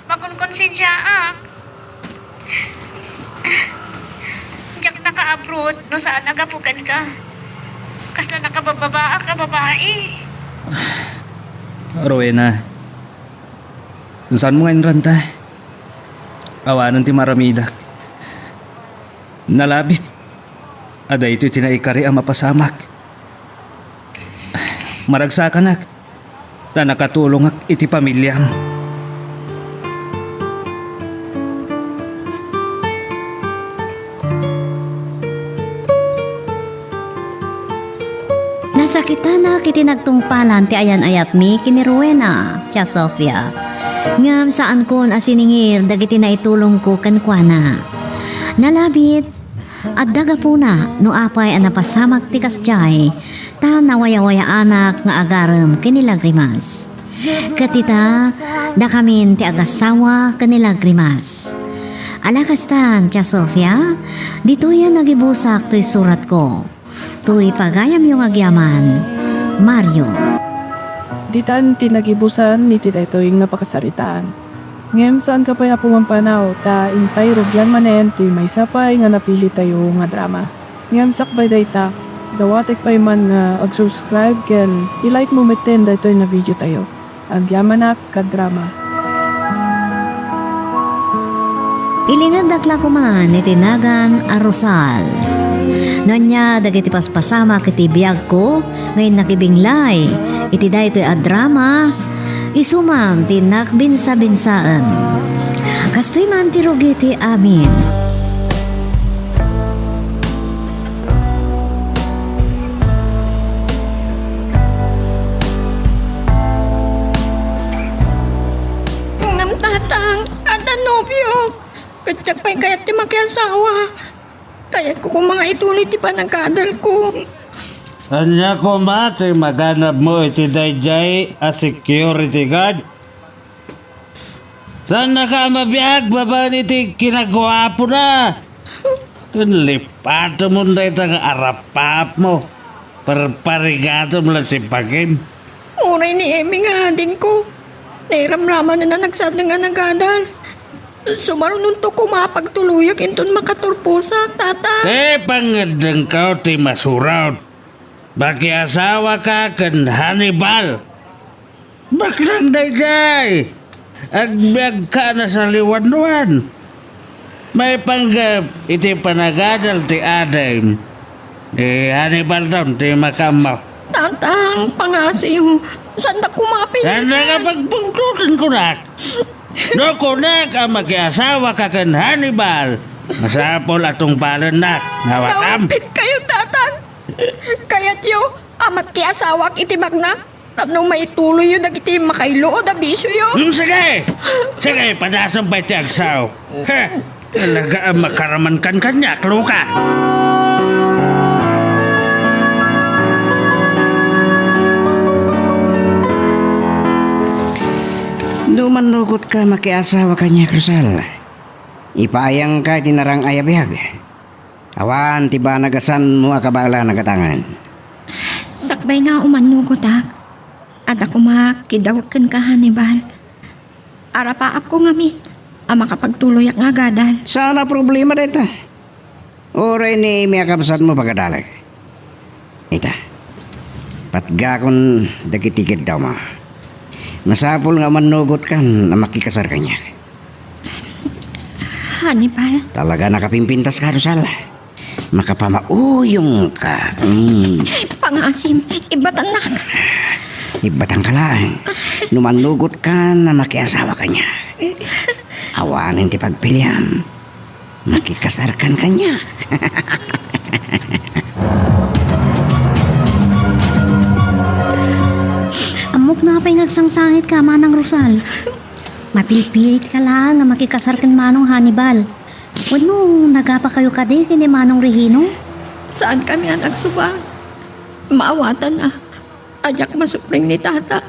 Makonkonsensiaak. Diak nakaabroad no saan a gapu kenka. Kasla nakababbabaak a babai. Rowena, saanmo nga inranta? Awanen ti maaramidak. Nalabit a daytoy ti naikari a mapasamak. Maragsakanak, ta nakatulongak iti pamiliam. Nasakitanak iti nagtungpalan ti ayan-ayatmi ken ni Rowena, Tia Sofia. Ngem saankon a siningir dagiti naitulongko kenkuana. Nalabit, adda gapuna no apay a napasamak ti kasdiay, ta nawayawayaanak nga agarem ken ni Lagrimas. Ket ita, dakamin ti agasawa ken ni Lagrimas. Ala kastan, Tia Sofia, ditoyen nagibusak toy suratko. Toy pagayamyo nga agyaman, Mario. Ditan ti nagibusan iti daytoy nga pakasaritaan. Ngem saanka pay a pumampanaw ta intay rugian manen toy maysa pay nga napilitayo nga drama. Ngem sakbay dayta, dawatek pay man nga ag-subscribe ken i-like mo metten daytoy nga video tayo. Agyamanak, kadrama. Ilingeddak la koman iti nagan a Rosal. No ania dagiti paspasamak iti biagko nga innakibinglay iti daytoy a drama, isu man ti nakbinsa-binsaem. Kastoy man ti rugi ti amin. Ngem, Tatang, adda nobiok. Ket diak pay kayat ti makiasawa. Kayatko koma nga ituloy ti panagadalko. Ania koma ti maganabmo iti daydiay a security guard? Saannaka a mabiag babaen iti kinaguapona? Ken lipatemon dayta nga arapaapmo. Parparigatem la ti bagim. Uray ni Emmy nga adingko, nairamramanen a nagsardeng a nagadal. Sumarunonto koma a pagtuloyak inton makaturposak, Tata. Ti pangngeddengko ti masurot. Makiasawaka ken Hannibal. Baknang daydiay, agbiagka a nasaliwanwan. Maipanggep iti panagadal ti adim, ni Hannibal ton ti makaammo. Tatang, pangaasim, saandak koma a pilitan. Saannaka a pagbungtoten kunak. No kunak a makiasawaka ken Hannibal, masapul a tungpalennak. Nawatam? Naupit kayo, Tatang. Kayatyo a makiasawak iti baknak? Tapno maituloyyo dagiti makailluod a bisioyo. Hmm, sige! Sige, padasem pay ti agsaw. He! Talaga a makaramankan kaniak, Luka. No mannugotka makiasawa kaniak, Rosal, ipaayangka iti narang-ay a biag. Awan ti banag a saanmo a kabaelan a gatangen. Sakbay nga umannugotak, adda koma kidawek kenka, Hannibal. Arapaapko ngamin a makapagtuloyak nga agadal. Saan a problema dayta. Uray ni Emmy a kabsatmo pagadalek. Ita, patgakon dagiti keddawmo. Masapul nga umannugotkan a makikasar kaniak. Hannibal. Talaga nakapimpintaska, Rosal. Makapamauyongka. Mm. Pangaasim, ibbatannak. Ibbatangka laeng. No mannugotkan a makiasawa kaniak. Awanen ti pagpiliam. Makikasarkan kaniak. Ammok napay nga agsangsangitka, Manang Rosal. Mapilpilitka laeng nga makikasar ken Manong Hannibal. Wenno, nagapakayo kadi ken ni Manong Regino? Saankami a nagsuba. Maawatan a, a diak masupring ni Tata.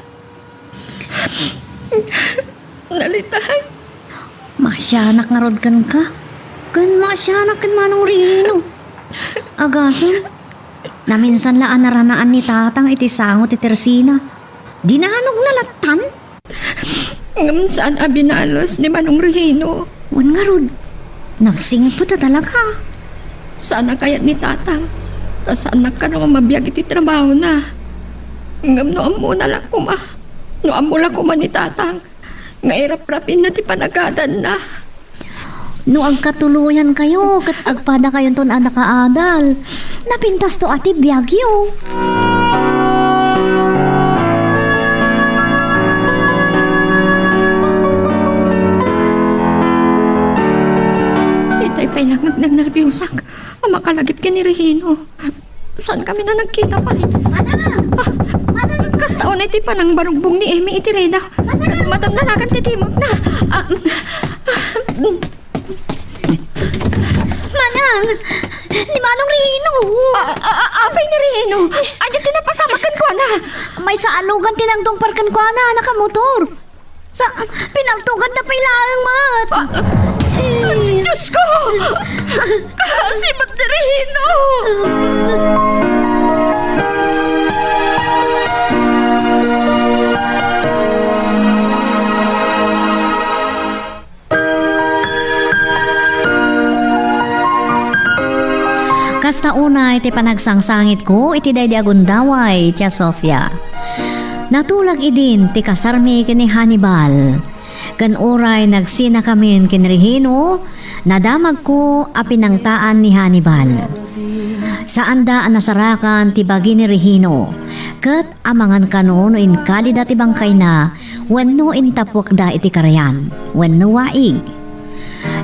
Nalitay. Maasianak ngarud kenka. Ken maasianak ken Manong Regino. Agasem, naminsan la a naranaan ni Tatang iti sango ti tersina. Dinanogna lattan? Ngem saan a binales ni Manong Regino. Wen ngarud, nagsingpet a talaga. Saan a kayat ni Tatang, ta saannak kano nga mabiag iti trabahona. Ngem no ammona la koma, no ammo la koma ni Tatang, nga iraprapinna ti panagadanna. No agkatuloyankayo ket agpadakayonton a nakaadal, napintasto a ti biagyo. Ay lang, nagnernerbiusak. Makalagip ken ni Regino. Saan kami na nagkita pay? Manang! Ah, Manang! Kasta unay ti panangbarugbong ni Emmy iti reda. Manang! Madamdanagan ti timekna. Ah, mm, ah, mm. Manang! Ni Manong Regino! Ah, ah, ah, apay ni Regino? Adi ti napasamak kenkuana? Maysa a lugan ti nangtungpal kenkuana a nakamotor. Sa, pinaltuganda pay laeng met. Ah, Diyos ko! Kasi met ni Regino! Kasta unay ti panagsangsangitko iti daydi a gundaway, Tia Sofia. Natulag idin ti kasarmi ken ni Hannibal. Ken uray nagsinakamin ken Regino, nadamagko a pinangtaan ni Hannibal. Saanda a nasarakan ti bagi ni Regino, ket amangan kano no inkalida ti bangkayna wenno intappuekda iti karian wenno waig.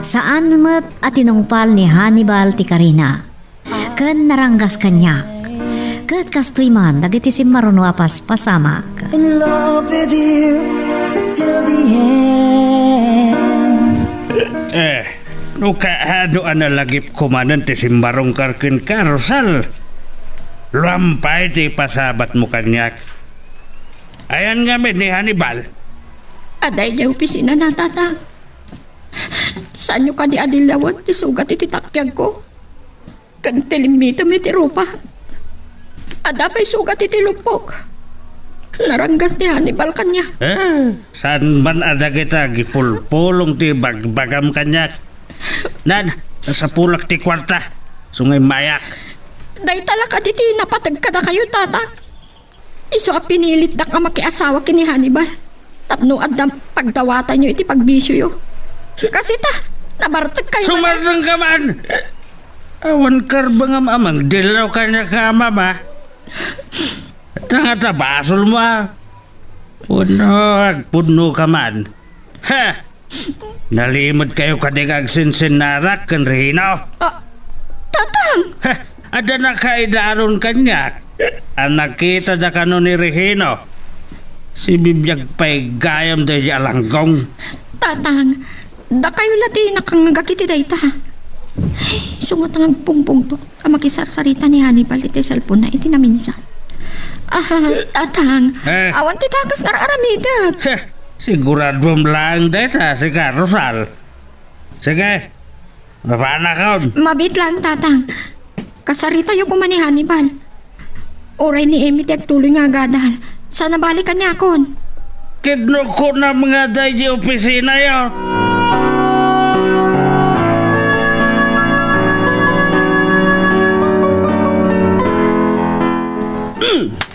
Saan met a tinungpal ni Hannibal ti karina, ken naranggas kaniak. Ket kastoy man dagiti simmaruno a paspasamak. In love with you till the end. Eh, no kaano a nalagipko manen ti simmarungkar kenka, Rosal? Luam pay ti ipasabatmo kaniak. Ayan ngamin ni Hannibal? Adda idiay opisinana, Tatang. Saanyo kadi a dillawen ti sugat iti takyagko? Ken ti limmitem iti rupa. Adda pay sugat iti luppok. Naranggas ni Hannibal kaniak. Eh, saan man a dagita agipulpulong ti bagbagam kaniak? Nan, nasapulak ti kuarta. Sungay mayak. Dayta la kadi ti napateg kadakayo, Tatang. Isu a pinilitdak a makiasawa ken ni Hannibal tapno adda pagdawatanyo iti pagbisioyo. Kasi ta, namartekkayo. Sumartengka man! Awan karbengam a mangdillaw kaniak nga amam, a? Tangata basolmo, a? Wenno agpudnoka man? Ha! Nalimedkayo kadi nga agsinsinnarak ken Regino? Ah, Tatang! Heh, adda nakaidaron kaniak a nakitada kano ni Regino. Sibibiag pay gayam daydi a langgong. Tatang, dakayo la ti nakangngegak iti dayta. Ay, isu nga agpungpungto a makisarsarita ni Hannibal iti cellphone-na iti naminsan. Ah, Tatang, eh, awan ti dakes nga ar-aramidek. Heh, siguraduam laeng dayta, sika, Rosal. Sige, mapanakon. Mabiit laeng, Tatang. Kasaritayo koma ni Hannibal. Uray ni Emmy ti agtuloy nga agadal, saan a balik kaniakon. Ket no kunam nga adda idiay opisinayo?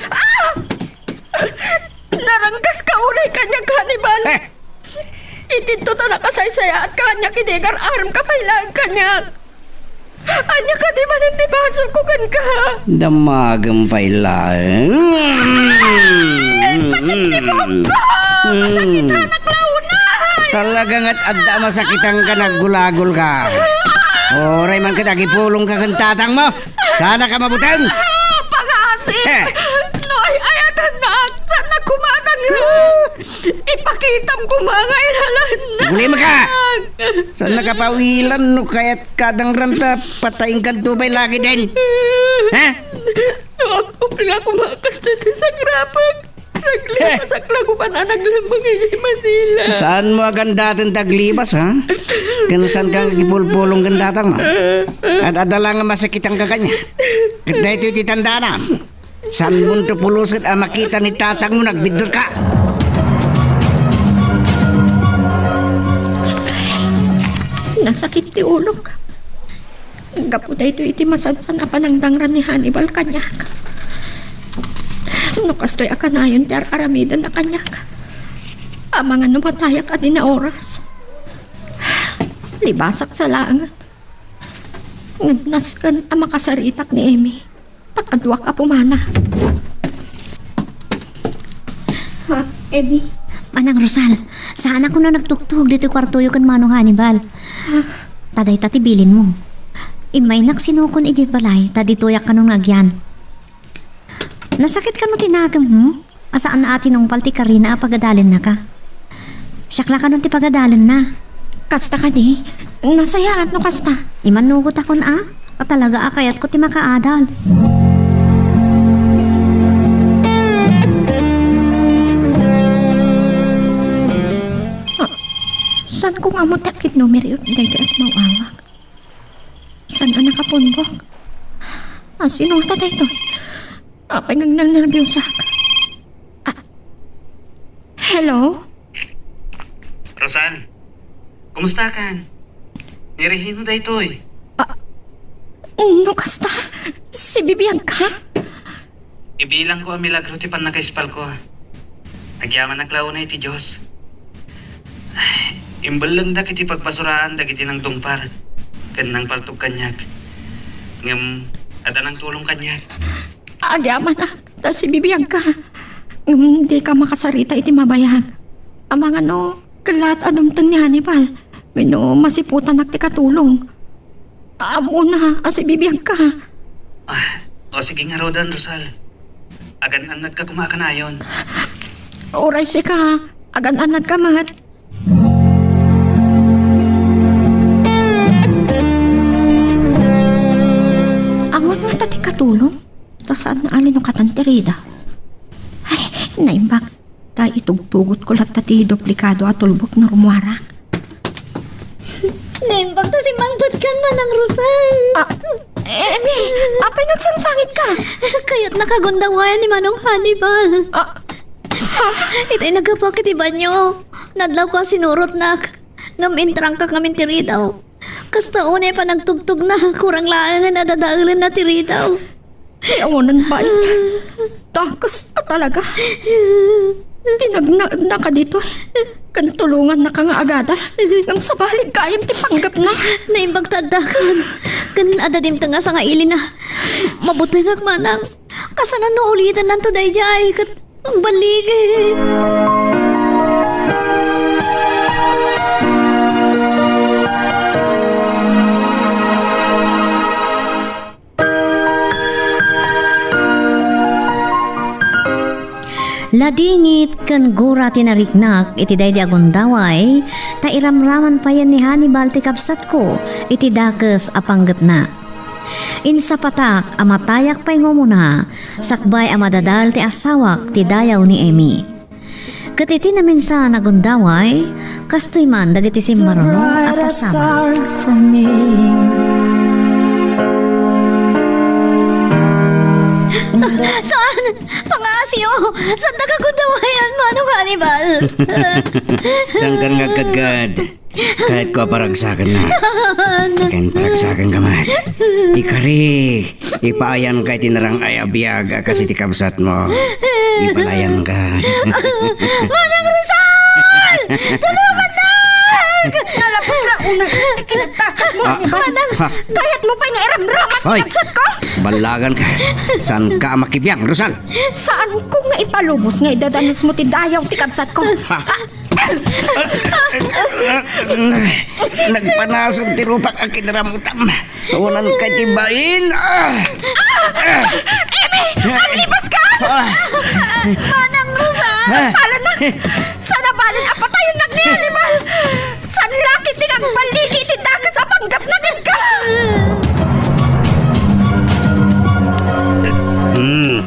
Ah! Naranggaska unay kaniak, Hannibal. Eh! Idinto ta nakasaysayaatka kaniak idi agar-aremka pay laeng kaniak. Ania kadi manen ti basolko kenka? Damagem pay laeng. Ay, pati ti buokko! Masakitanak la unay! Talaga nga adda a masakitanka, naggulagolka. Uray man ket agipulongka ken tatangmo. Saanka mabuteng? Ah, pangaasim! Eh! No ay-ayatannak, saannak koma a tangra. Ipakitam koma nga ilalaennak. Gulimka! Saannaka pawilan no kayatka a tangran ta patayenkanto pay lagi den. Ha? No apupla koma kastoy ti sangrapek. Naglibasak la koma a naglemmeng idiay Manila. Saanmo a gandaten ti aglibas, ha? Ken saanka nga agipulpulong ken tatangmo? Ad-adda la nga masakitanka kaniak. Ket daytoy ti tandanam. Saanmonto pulosen a makita ni tatangmo no agbiddutka. Nasakit ti ulok. Gapu daytoy iti masansan a panangtangran ni Hannibal kaniak. No kastoy a kanayon ti ar-aramidenna kaniak, amangan no matayak a dina oras. Libasak sa laeng. Ngem nasken a makasaritak ni Emmy. Ta kaduak a pumanaw. Ha, Emmy? Manang Rosal, saanak no nagtugtog ditoy kuartoyo ken Manong Hannibal. Ah. Ta dayta ti bilinmo. Immaynak sinukon idiay balay, ta ditoyak kanon nga agyan. Nasakit kano ti nagem, hmm? A saan a tinungpal ti karina a pagadalennaka. Siak la kanon ti pagadalenna. Kasta kadi? Nasayaat no kasta. Imanugotakon a, a talaga a kayatko ti makaadal. Saan ko nga ammo ti akid numero daytoy a tumaw-awag? Saan a nakapunbok? A, sino ta daytoy? Apay nga agnernerbiosak? Ah, hello? Rosan, kumusta kan? Nirehino daytoy? Ah, no kasta? Si Bibianka? Ibilangko a milagro ti pannakaispalko. Agyamanak la unay ti Dios. Imbellengdak iti pagbasuraan dagiti nangtungpal ken nangpaltog kaniak. Ngem adda nangtulong kaniak. Agyamanak ta si Bibianka. Ngem dika makasarita iti mabayag. Amangan no, kellaat a dumteng ni Hannibal. Wenno masiputanak ti katulong. Ammona a si Bibianka. Ah, o sige ngaruden, Rosal. Agan-annadka koma a kanayon. Uray sika, agan-annadka met. Ammok ngata ti katulong? Ta saan a linukatan ti Rida. Ay, naimbag. Ta itugtugotko latta ti duplikado a tulbok no rummuarak. Naimbag ta simmangpetkan, Manang Rosal. Ah, Emi, apay nagsangsangitka? Kayatnak a gundawayan ni Manong Hannibal. Ah, ah. Itay naggapuak iti banio. Nadlawko a sinurotnak. Ngem intrangkak ngamin ti ridaw. Kasta unay panagtugtogna, kurang laengen a dadaelenna ti ridaw. Ti awanan bain. Dakes a talaga. Pinagnaednaka ditoy. Ken tulongannaka nga agadal. Ngem sabali gayam ti panggepna. Naimbag ta addakan. Ken adda dimteng a sangailina. Mabutengak manang. Kasano no ulitennanto daydiay ket Ang baligi. Ladingit ken gura ti nariknak iti daydi a gundaway, ta iramraman payen ni Hannibal ti kabsatko iti dakes a panggepna. Insapatak a matayak pay nga umuna, sakbay a madadael ti asawak ti dayaw ni Emmy. Ket iti naminsan a gundaway, kastoy man dagiti simmaruno a kasama. Saan? Pangaasyo! Saan ta kagundawayan, Manong Hannibal? Saan ka nga agkadkad? Kayatko a paragsakennak. Ken paragsakenka met. Ikarik, ipaayanka iti narang-ay a biag a kas iti kabsatmo. Ipalayanka. Manang Rosal! Tulongannak! Nalabas la unay ti kinagtatakmo, ah, Hannibal. Manang, ah, kayatmo pay nga iramraman ti, hoy, kabsatko? Ballaganka. Saanka a makibiang, Rosal? Saanko nga ipalubos nga idadanesmo ti dayaw ti kabsatko. Ha? Nagpanasan ti rupak a kinaramutam. Awanan kay ti bain. Ah! Ah! Emi! Aglipaska! Ah! Manang Rosal! Ah! Palanak! Saan a balen a patayennak ni Hannibal! Saan la ketdi nga agbaligi iti dakes a panggepna kenka! Hmm.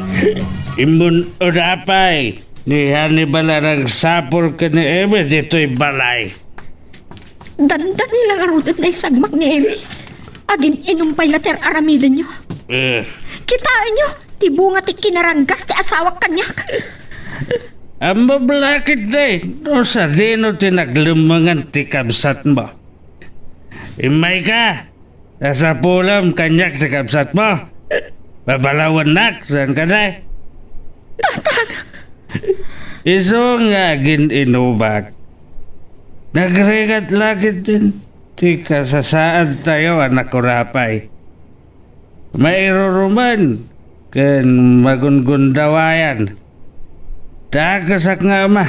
Immun-una pay ni Hannibal a nagsapul ken ni Emi ditoy balay. Dandani la ngaruden ti sagmak ni Emi. Agin-inum pay la ti ar-aramidenyo. Eh. Kitaenyo, ti bunga ti kinaranggas ti asawak kaniak. Ammom la ketdi no sadino ti naglemmengan ti kabsatmo. Immayka, nasapulem kaniak ti kabsatmo. Babalawennak, saan kadi? Tatang! Isu nga agin-inubak. Nagrigat la ketdin ti kasasaadtayo a nakurapay. Mairurumen ken magungundawayan. Dakesak nga ama.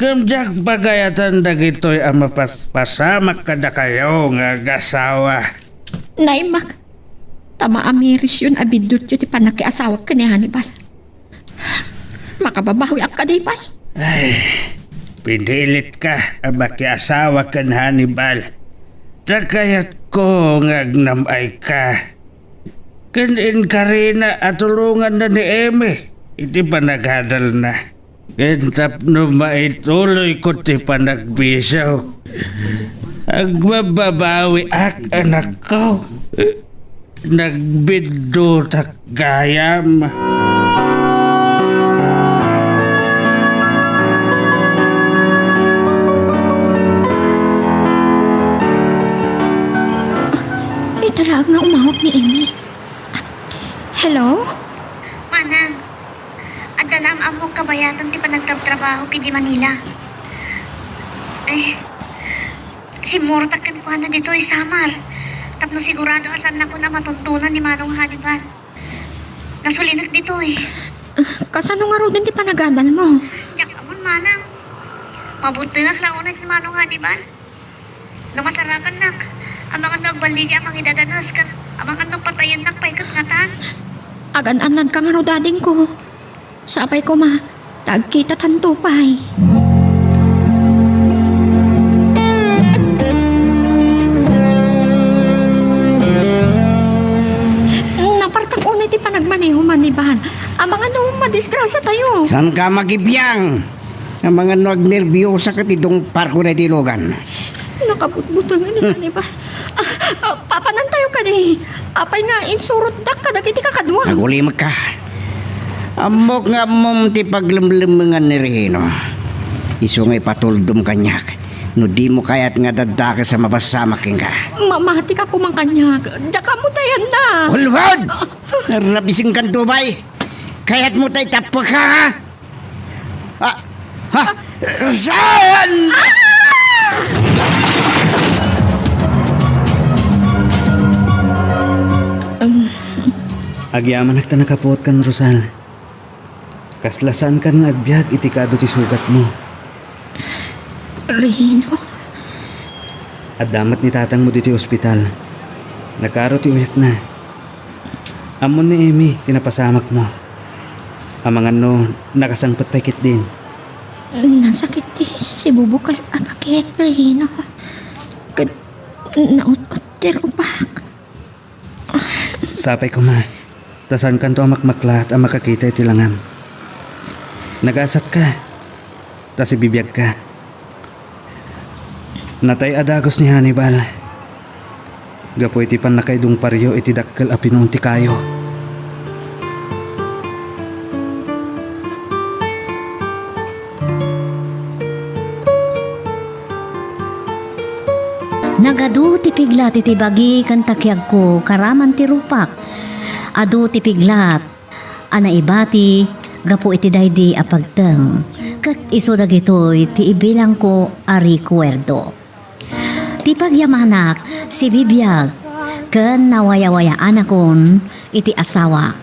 Ngem diak pagayatan dagitoy a mapaspasamak kadakayo nga agasawa. Naimbag, ta maamirisyon a biddutyo ti pannakiasawak ken ni Hannibal. Makababawiak kadi pay? Ay, pinilitka a makiasawa ken Hannibal. Ta kayatko nga agnam-ayka. Ken inkarina a tulonganna ni Amy iti panagadalna. Ken tapno maituloyko ti panagbiasyo, agbababawiak, anakko. Nagbiddutak gayam. Ita laeng nga umawag ni Amy. Hello? Manang, adda naam-ammok kabayatan ti panagtrabtrabaho kidi Manila. Eh, simmurtak kenkuana ditoy Samar. Tapno sigurado a saannakon a matuntunan ni Manong Hannibal. Nasulinak ditoy. Kasano ngaruden ti panagadalmo? Diak ammon, Manang. Mabuddengak la unay ken ni Manong Hannibal. No masarakannak, amangan no agballigi a mangidadanes ken amangan no patayennak pay ket ngatan. Agan-annadka ngarud, adingko. Sapay koma, ta agkitatanto pay. Napartak unay ti panagmaneho, Maniban. Amangan no madisgrasiatayo. Saanka makibiang? Amangan no agnerbiosa ket idungparko daydi lugan. Nakabutbutengen ni Hannibal. Ah, ah, papanantayo kadi. Apay nga insurotdak kadagiti kakadua? Agulimekka. Ammok nga ammom ti paglemlemmengan ni Regino. Isu nga ipatuldom kaniak no dimo kayat nga daddakes a mapaspasamak kenka. Mamatika koma kaniak. Diak ammo ti ayanna. Ulbod! Ah, ah. Narabisenkanto pay. Kayatmo ta itappekka, ha? Ah, ha? Saan? Agyamanak ta nakapuotkan, Rosal. Kasla saankan nga agbiag iti kaadu ti sugatmo. Rino? Adda met ni tatangmo ditoy ospital. Nakaro ti uyakna. Ammon ni Amy ti napasamakmo. Amangan no nakasangpet pay ketdin. Nasakit ti sibubukel a baket, Rino. Ket naut-ot ti rupak. Sapay koma, ta saankanto a makmaklat a makakita iti langam. Nagasatka, ta sibibiagka. Natay a dagus ni Hannibal gapu iti pannakaidungparyo iti dakkel a pinuon ti kayo. Nagadu ti piglat iti bagi ken takiagko karaman ti rupak. Adu ti piglat a naibati gapu iti daydi a pagteng, ket isu dagitoy ti ibilangko a rekuerdo. Ti pagyamanak, sibibiag, ken nawayawayaanakon iti asawak.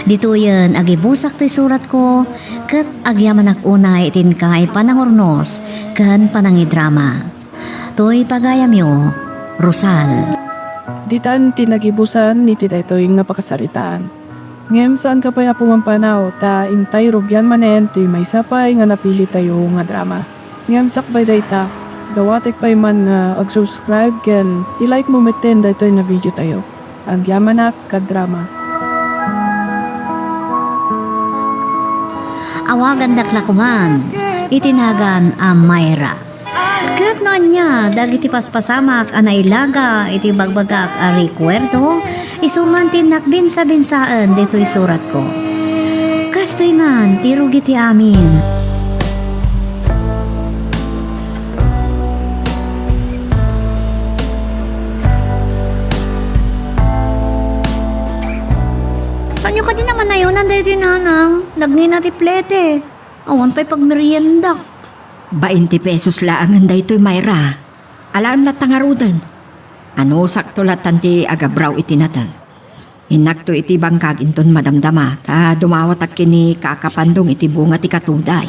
Ditoyen agibusak toy suratko, ket agyamanak unay iti inkay panangurnos ken panangidrama. Toy pagayamyo, Rosal. Ditan ti nagibusan iti daytoy nga pakasaritaan. Ngem saanka pay, Apo, nga ampanaw, ta intay rugian manen toy maysa pay nga napilitayo nga drama. Ngem sakbay dayta, dawatek pay man nga ag-subscribe ken i-like mo metten daytoy nga video tayo. Agyamanak, kadrama. Awagandak la koman iti nagan a Myra. Ket no ania dagiti paspasamak a nailaga iti bagbagak a rekuerdo, isu man ti innak binsa-binsaen ditoy suratko. Kastoy man ti rugi ti amin. Saanyo kadi namanayonan daytoy, nanang? Nagngina ti plete. Awan pay pagmeriendak. Bainte pesos laengen daytoy, Myra. Alaem latta ngaruden. Anusakto lattan ti agabraw iti nateng. Innakto iti bangkag inton madamdama, ta dumawatak ken ni Kaka Pandong iti bunga ti katuday.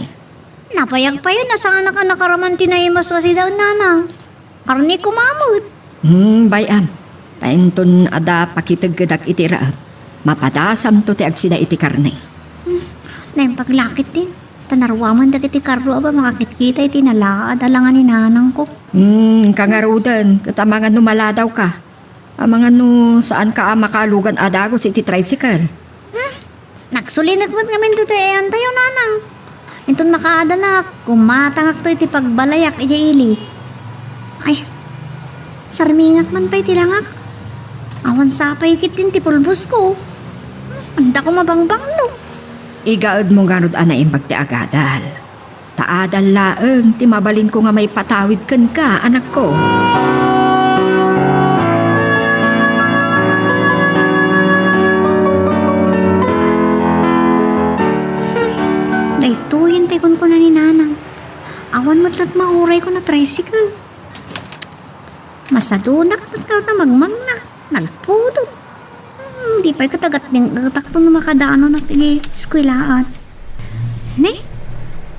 Nabayag pay a saanak a nakaraman ti naimas a sida, nanang. Karne koma met. Hmm, bay-am. Ta inton adda pakiteggedak iti raep, mapadasamto ti agsida iti karne. Hmm, naimbag la ketdin. Ta naruaman dagiti karro a ba makakitkita iti nalaad a langa ni nanangko. Hmm, kangaruden, ket amangan no maladawka. Amangan no saanka a makalugan a dagus iti tricycle. Hmm? Nagsulinek met ngamin ditoy ayantayo, nanang. Inton makaadalak, kumatangakto iti pagbalayak idiay ili. Ay, sarmingak man pay ti langak. Awan sapay ketdin ti pulbosko. Adda koma bangbanglok. Igaedmo ngarud a naimbag ti agadal. Ta adal laeng ti mabalinko nga maipatawid kenka, anakko. Daytoyen ti kunkuna ni Nanang. Awan met laeng maurayko a tricycle. Masadunak met nga ta magmangna. Nagpudot. Hmm, di pay ket agatding-etakto no makadanonak iti eskuelaan. Ne?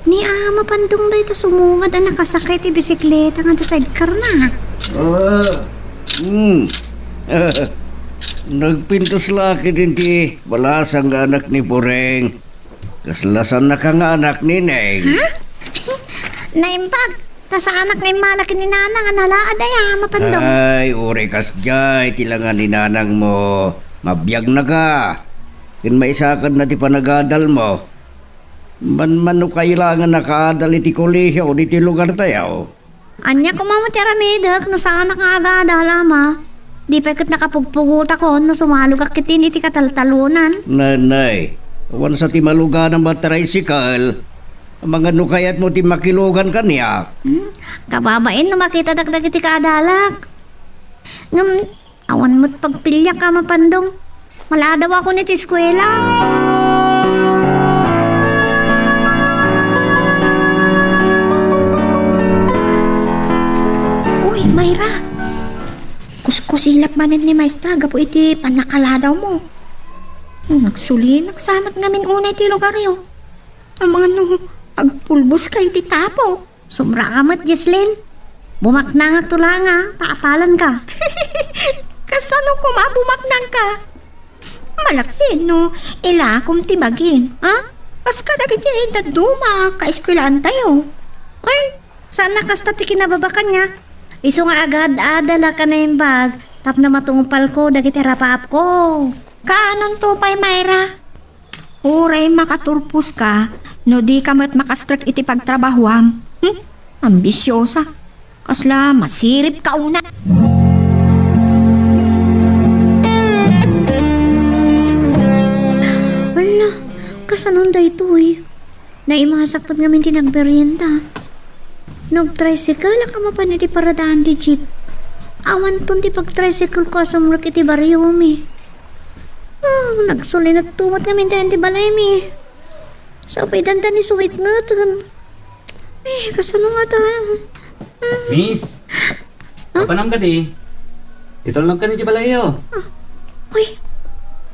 Ni Ama Pandong dayta sumungad a nakasakay ti bisikleta nga adda sidecar na. Ah, hmm. Nagpintas la ketdin ti balasang nga anak ni Pureng. Kasla saannaka nga anak ni Neng. Ha? Naimbag. Ta saanak nga immala ken ni Nanang a nalaad aya, Ama Pandong? Ay, uray kasdiay ti langa ni Nanangmo. Mabiagnaka. Ken maisakadna ti panagadalmo. Manmano kailangan a kaadal iti kolehiyo ditoy lugartayo. Ania koma met ti aramidek no saanak nga agadal, Ama? Di pay ket nakapugpugotakon no sumalogak ketdin iti kataltalonan. Nanay, awan sa ti maluganam a tricycle. Amangan no kayatmo ti makilugan kaniak. Hmm? Kababain no makitadak dagiti kaadalak. Ngem, awan met pagpiliak, Ama Pandong. Maladawakon iti eskuela. Uy, Myra! Kuskusilap manen ni Maestra gapu iti pannakaladawmo. Nagsulinek sa met ngamin unay ti lugaryo. Amangan no agpulboska iti tapok. Subraka met, Jesslyn. Bumaknangakto la nga paapalanka. Kasano koma a bumaknangka? Malaksid no ilakom ti bagim, a? Kas kadagiti dadduma a kaeskuelaantayo. Ay, saan a kasta ti kinababa kaniak. Isu nga agad-adalak a naimbag tapno matungpalko dagiti rapaapko. Kaanonto pay, Myra? Uray makaturposka no dika met makastrek iti pagtrabahoam. Hmm? Ambisiosa. Kasla masiripka unay. Hala, kasano daytoy? Naimasak met ngamin ti nagmerienda. Nagtricycle-ak a mapan iti paradaan ti jeep. Awanton ti pagtricycle-ko a sumrek iti bariomi. Ah, nagsulinekto met ngamin dayan ti balaymi. Sa upaydanta ni suwitngeten. Eh, kasano nga ta? Miss, mapanam kadi? Itulnogkan iti balayyo. Ah, uy,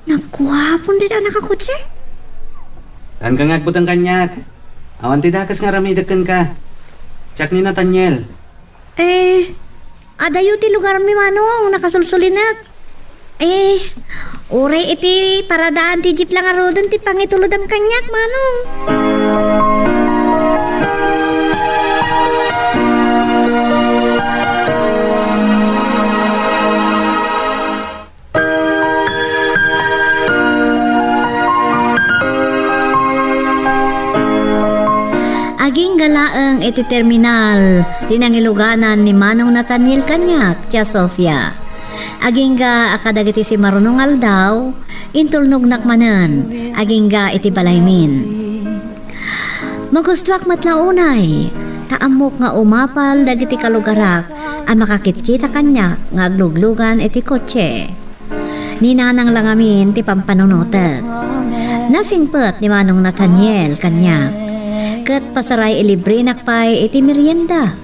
nagguapon dita a nakakotse. Kaanka nga agbuteng kaniak. Awan ti dakes nga aramidek kenka. Siak ni Nathaniel. Eh, adayo ti lugarmi, Manong, nakasulsulinek. Eh, uray iti paradaan ti jeep la ngaruden ti pangitulodam kaniak, Manong. Agingga laeng iti terminal ti nangiluganan ni Manong Nathaniel kaniak, Tia Sofia. Agingga a kadagiti simarunong aldaw, intulnognak manen, agingga iti balaymin. Magustoak met la unay, ta ammok nga umapal dagiti kalugarak a makakitkita kaniak nga agluglugan iti kotse. Ni Nanang la ngamin ti pampanunotek. Nasingpet ni Manong Nathaniel kaniak, ket pasaray ilibrenak pay iti merienda.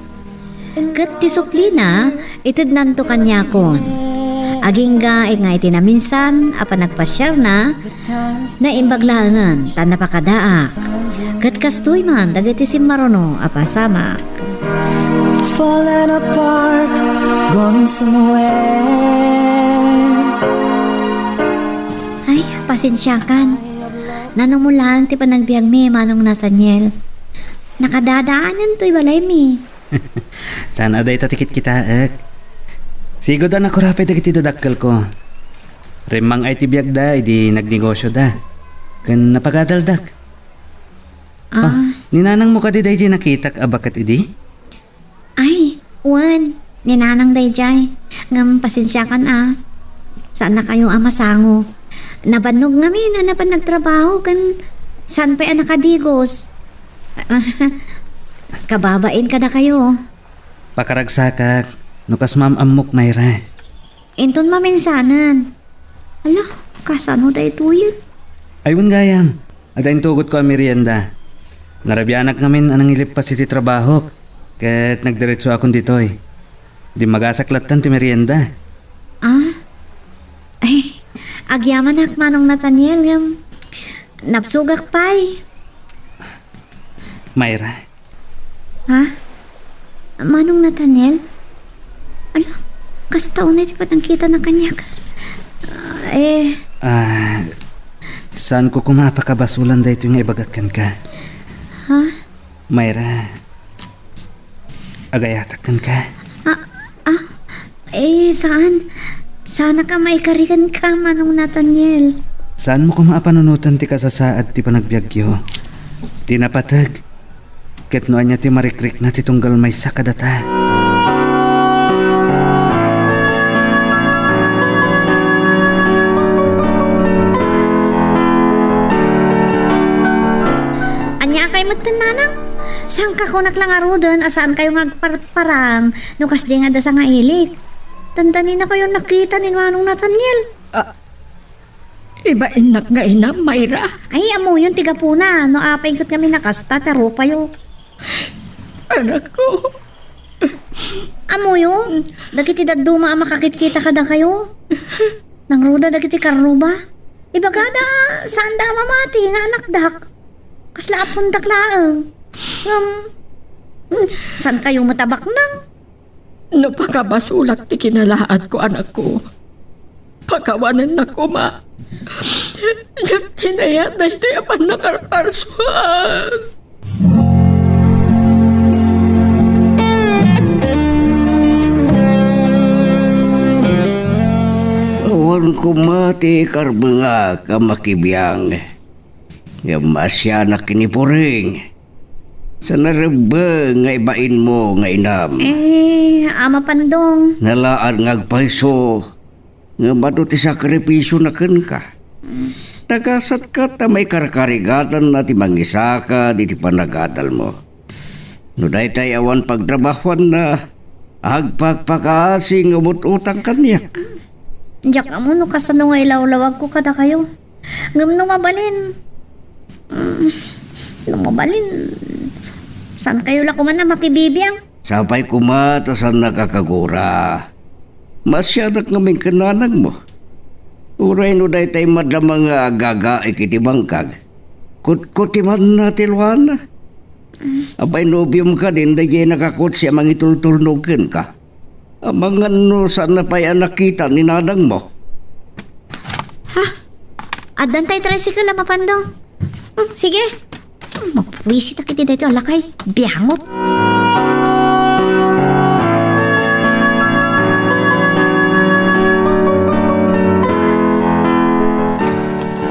Ket ti suplina, itednanto kaniakon. Agingga nga iti naminsan a panagpasiarna, naimbag laengen ta napakadaak. Ket kastoy man dagiti simmaruno a pasamak. Falling apart, gone somewhere. Ay, pasensiakan. Nanumo laeng ti panagbiagmi, Manong Nathaniel. Nakadadaanentoy balaymi. Saan a dayta ti kitkitaek. Sigud a nakurapay dagiti dadakkelko. Rimmang ay ti biagda idi nagnegosioda. Ken napagadaldak. Ah. Ah, ni nanangmo kadi daydi nakitak a baket idi? Ay, wen, ni nanang daydiay. Ngem pasensiakan a. Saannakayo a masango. Nabannog ngamin a napan nagtrabaho ken saan pay a nakadigos. Kababain kadakayo. Pakaragsakak, no kas maam-ammok, Mayra. Inton maminsanen. Ala, kasano daytoyen? Ay, wen gayam. Adda intugotko a merienda. Narabianak ngamin a nangilippas iti trabahok, ket nagdiretsoakon ditoy. Dimmagasak lattan ti merienda. Ah? Ay, agyamanak, Manong Nathaniel, ngem nabsogak pay. Mayra, Ha? Manong Nathaniel? Ala, kasta unay ti panagkitana kaniak. Ah, eh. Ah, saanko koma a pakabasolan daytoy nga ibagak kenka. Ha? Mayra, agayatak kenka. Ah, ah, eh, saan? Saannak a maikari kenka, Manong Nathaniel. Saanmo koma a panunoten ti kasasaad ti panagbiagyo. Ti napateg, ket no ania ti marikrikna ti tunggal maysa kadata. Ania kay metten, nanang? Sangkakunak la ngaruden a saankayo nga agparparang no kasdiay nga adda sangailik. Dandaninakayo nakita ni Manong Nathaniel. Ah, ibainnak nga inam, Mayra. Ay, ammoyon ti gapuna. No apay ket ngamin a kasta ti rupayo. Anakko. Ammoyo, dagiti dadduma a makakitkita kadakayo. Nangruda dagiti karruba. Ibagada, saanda a mamati nga anakdak. Kasla apondak laeng. Ngem, hmm, saankayo met a baknang? No pakabasolak ti kinalaadko, anakko, pakawanennak koma. Diak kinayat daytoy a pannakarkarsuan. Awan koma ti ikarbengak a makibiang. Ngem maasianak ken ni Puring. Sa narebbeng nga ibainmo nga inam. Eh, Ama Pandong. Nalaad nga agpayso, ngem adu ti sakrifisiona kenka. Nagasatka ta maikarkarigatanna ti mangisaka diti panagadalmo. No daytay awan pagtrabahuanna, agpakpakaasi nga umut-utang kaniak. Diak ammo no kasano nga ilawlawagko kadakayo. Ngem no mabalin, mm, no mabalin, saankayo la koma a makibibiang? Sapay koma ta saannaka kagura. Maasianak ngamin ken nanangmo. Uray no daytay madama nga agagaik iti bangkag, kutkutimanna ti luana. Apay, nobiom kadin daydiay nakakotse a mangitultulnog kenka? Amangan no saanna pay a nakita ni nanangmo. Ha? Addan tay tricycle, Ama Pandong? Hmm, sige. Hmm, mabuisit a kiti daytoy a lakay. Biangot.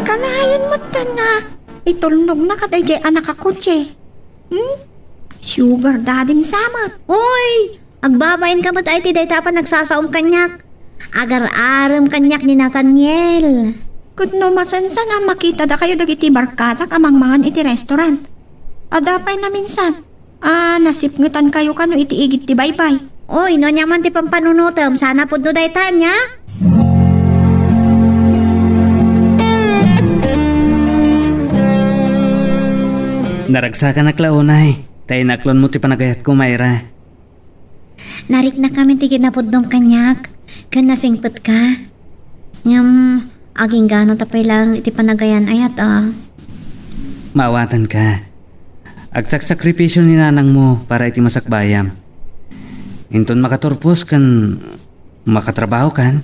Kanayon met nga itulnogna kadaydiay a nakakotse. Hmm? Sugar daddy-m sa met. Oy! Agbabain ka met ay ti dayta a panagsasaom kaniak. Agar-arem kaniak ni Nathaniel. Ket no masansan a makita dakayo dagiti barkadak a mangmangan iti restaurant. Adda pay naminsan a nasipngetan kayo kano iti igid ti baybay. Oy, no ania man ti pampanunotem, sana pudno dayta, ania? Naragsakanak la unay, ta inaklonmo ti panagayatko, Mayra. Nariknak ngamin ti kinapudnom kaniak, ken nasingpetka. Ngem, aginggana ta pay laeng iti panagayan-ayat, a. Maawatanka. Agsaksakripisio ni nanangmo para iti masakbayam. Inton makaturpos ken makatrabahokan,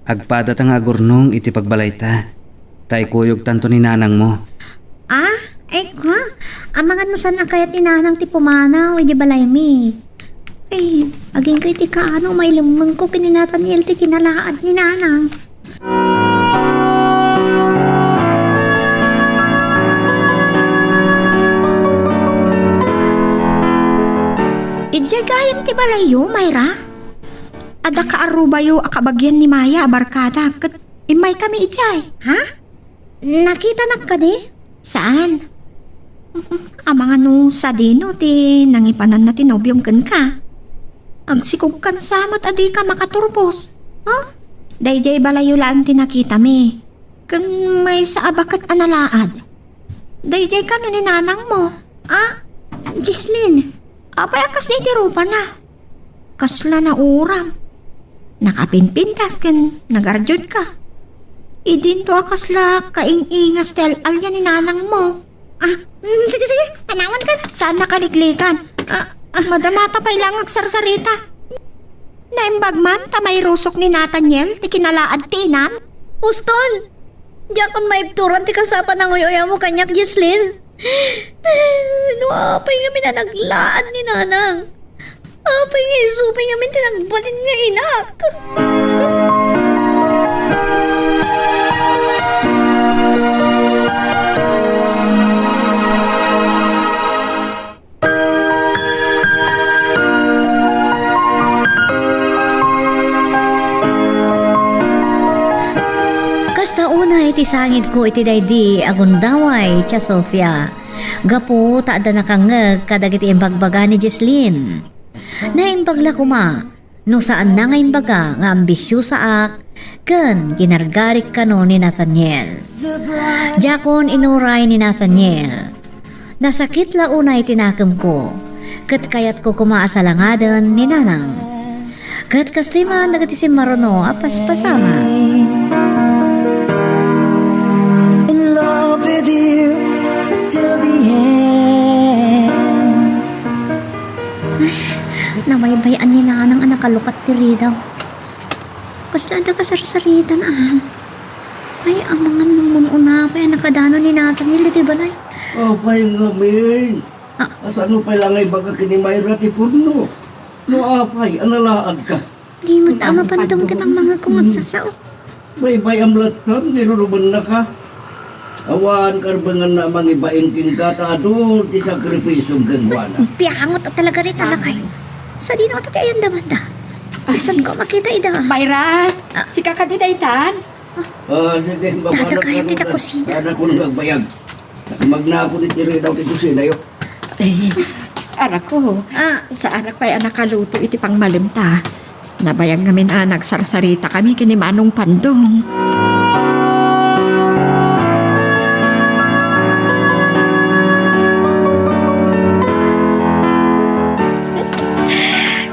agpadata nga agurnong iti pagbalayta, ta ikuyogtanto ni nanangmo. Ah? Ay, ha? Amangan no saan a kayat ni nanang ti pumanaw iti balaymi. Ay, agingga iti kaano, mailemmengko ken ni Nathaniel ti kinalaad ni nanang. Idiay gayam ti balayyo, Myra? Adda kaarrubayo a kabagian ni Maya a barkada, ket immaykami idiay. Ha? Nakitanak kadi? Saan? Amangan no sadino ti nangipananna ti nobiom kenka. Agsikogkansa met a dika makaturpos. Ha? Daydiay balayyo laeng ti nakitami. Ken maysa a baket a nalaad. Daydiay kano ni nanangmo? Ah, Jesslyn. Apay a kas iti rupana? Kasla nauram. Nakapinpintas ken nagardiodka. Idinto a kasla kaing-ingas ti al-alia ni nanangmo. Ah, mm, sige, sige. Panawankan. Saan nakaliklikan? Ah, ah. Madamata pay lang agsarsarita. Naimbag man ta mairusok ni Nathaniel ti kinalaad ti inam? Uston! Diakon maibturan ti kas a pananguy-uyawmo kaniak, Jesslyn. No apay ngamin a naglaad ni nanang? Apay nga isu pay ngamin ti nagbalin nga inak? Kasta unay ti sangidko iti daydi a gundaway, Tia Sofia, gapu ta adda nakangngeg kadagiti imbagbaga ni Jesslyn. Naimbag la koma no saanna nga imbaga nga ambisiosaak ken ginargarik kano ni Nathaniel. Diakon inuray ni Nathaniel. Nasakit la unay ti nakemko, ket kayatko koma a salangaden ni nanang. Ket kastoy man dagiti simmaruno a paspasamak. In love with you till the end. Ay, nabaybay-an ni nanang a nakalukat ti ridaw. Kasla adda kasarsaritan, a. Ay, amangan no un-una pay a nakadano ni Nathaniel iti balay. Apay ngamin? Ah. Asano pay la nga ibaga ken ni Myra ti pudno? No apay a nalaadka? Di met a mapandong ti pangmangegko nga agsasao. Baybay-am latta ti rurubennaka. Awan karbenganna a mangibain kenka ta adu ti sakrifisiom kenkuana. Piangot a talaga dita, lakay. Sadino ata ti ayan damanda? Saan ko makita ida? Myra, ah, sika kadi daytan? Ah, sige, dada kayo dita kusina. Dada ko nang agbayag. Magna ako ni tiri daw ti kusina yo. Eh, anak ko, ah, saanak pay a nakaluto iti pangmalemta. Nabayag ngamin a nagsarsarita kami ken ni Manong Pandong.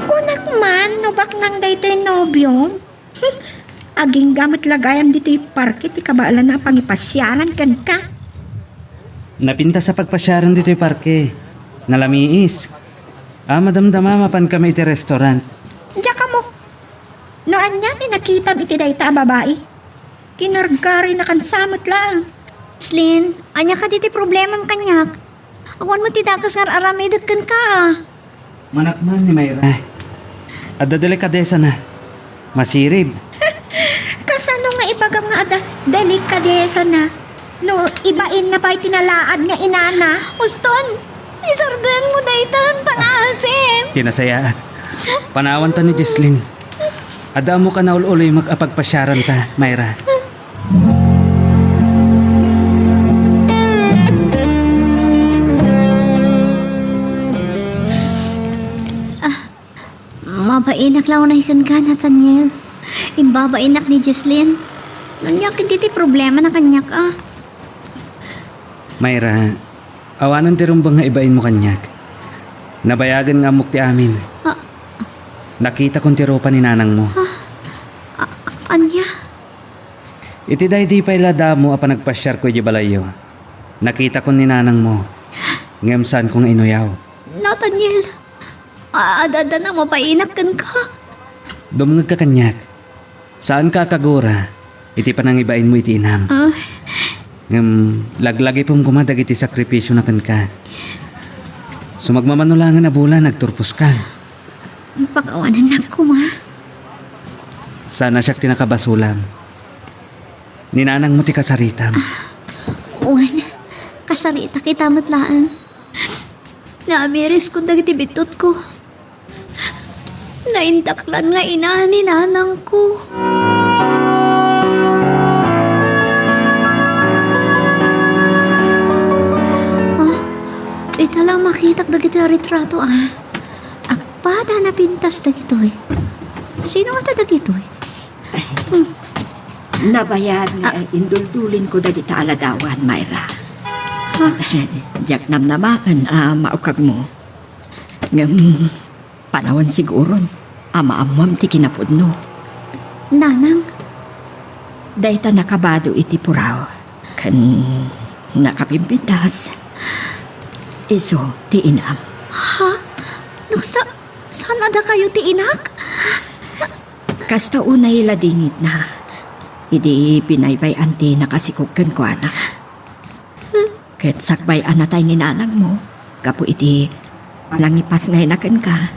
Kunak man, no baknang daytoy nobiom? Agingga met la gayam ditoy parke ti kabaelanna a pangipasiaran kenka. Napintas a pagpasiaran ditoy parke. Nalamiis. A, madamdama mapankami iti restaurant. Diak ammo. No ania ti nakitam iti dayta a babai? Kinargarinakansa met laeng. Slin, ania kadi ti problemam kaniak? Awan met ti dakes nga ar-aramidek kenka, a. Manakman ni Myra. Adda delikadesana. Masirib. Kasano nga ibagam nga adda delikadesana? No ibainna pay ti nalaad nga inana? Uston, isardengmo daytan, pangaasim. Ti nasayaat. Panawanta ni Jesslyn. Adda ammo ka naul-ulimek a pagpasiaranta, Myra. Ah, mabainak la unay kenka, Nathaniel. Imbabainak ni Jesslyn. Ania ketdi ti problemana kaniak, a? Myra, awanen ti rumbeng nga ibainmo kaniak. Nabayagen nga ammok ti amin. Ah. Nakitakon ti rupa ni nanangmo. Ah, a-, ania? Iti daydi pay la damo a panagpasiarko idiay balayyo, nakitakon ni nanangmo, ngem saanko nga inuyaw. Nathaniel, a-, adda, adda na mabainak kenka. Dumngegka kaniak. Saanka a kagura iti panangibainmo iti inam. Ah. Ngem laglagipem koma dagiti sakripisiona kenka. Sumagmamano laengen a bulan, agturposka. Pakawanennak koma. Saan a siak ti nakabasolam. Ni nanangmo ti kasaritam. Ah, wen, kasaritak ita met laeng. Naamiriskon dagiti bittutko. Naindaklan nga ina ni nanangko. Ah, ita la makitak dagitoy a retrato, ah. Agpada napintas dagitoy. Sino ngata dagitoy? Hmm. Nabayag nga Ah. induldulinko dagita a ladawan, Myra. Ah. Diak namnamaen a maukagmo. Ngem, panawen siguron a maammoam ti kinapudno. Nanang? Dayta nakabado iti puraw ken nakapimpintas. Isu ti inam. Ha? No kasta, saan a dakayo ti inak? Kasta unay ladingitna idi binaybay-an ti nakasikog kenkuana. Ket sakbay a natay ni nanangmo gapu iti nangipasngayna kenka,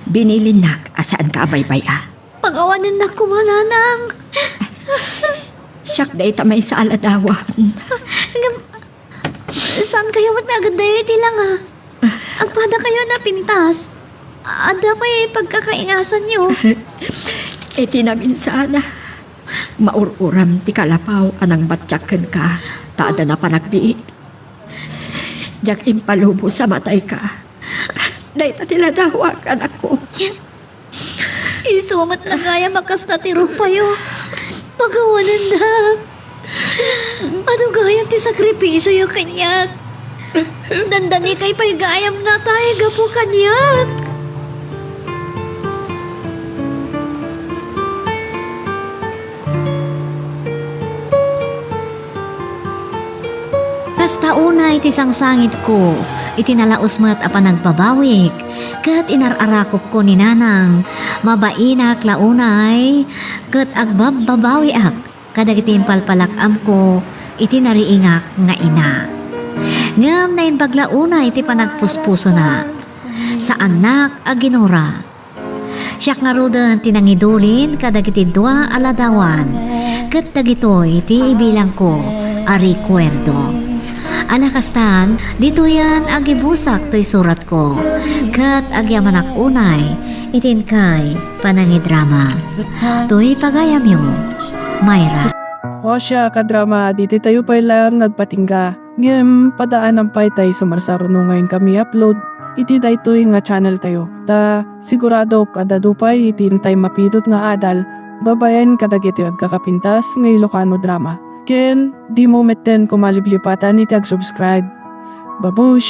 binilinnak a saanka a baybay-an. Pakawanennak koma, nanang. Siak dayta maysa a ladawan. Ngem, saankayo met nga agadayo iti langa? Agpadakayo a napintas. Adda pay pagkakaingasanyo. Iti naminsana, maur-uram ti kalapaw a nangbatiak kenka ta adda na panagbiit. Diak impalubos a matayka. Dayta ti ladawak, anakko. Isu met la gayam a kasta ti rupayo. Pakawanennak. Adu gayam ti sakripisioyo kaniak. Dandanikay pay gayam natay gapu kaniak. Kasta unay ti sangsangitko iti nalaus met a panagbabawik, ket inar-arakupko ni nanang, mabainak la unay, ket agbabbabawiak kadagiti impalpalak-amko iti nariingak nga ina. Ngem naimbag la unay ti panagpuspusona. Saannak a ginura. Siak ngaruden ti nangidulin kadagiti dua a ladawan, ket dagitoy ti ibilangko a rekuerdo. Ala kastan, ditoyen agibusak toy suratko, ket agyamanak unay iti inkay panangidrama. Toy pagayamyo, Myra. O siya, kadrama, ditoy tayo pay laeng nagpatingga. Ngem, padaanam pay tay sumarsaruno nga inkami upload iti daytoy nga channel tayo. Ta, siguradok a dadu pay iti intay mapidut nga adal babaen kadagiti agkakapintas nga Ilocano drama. Ken, dimo metten koma liplipatan iti ag-subscribe. Babush!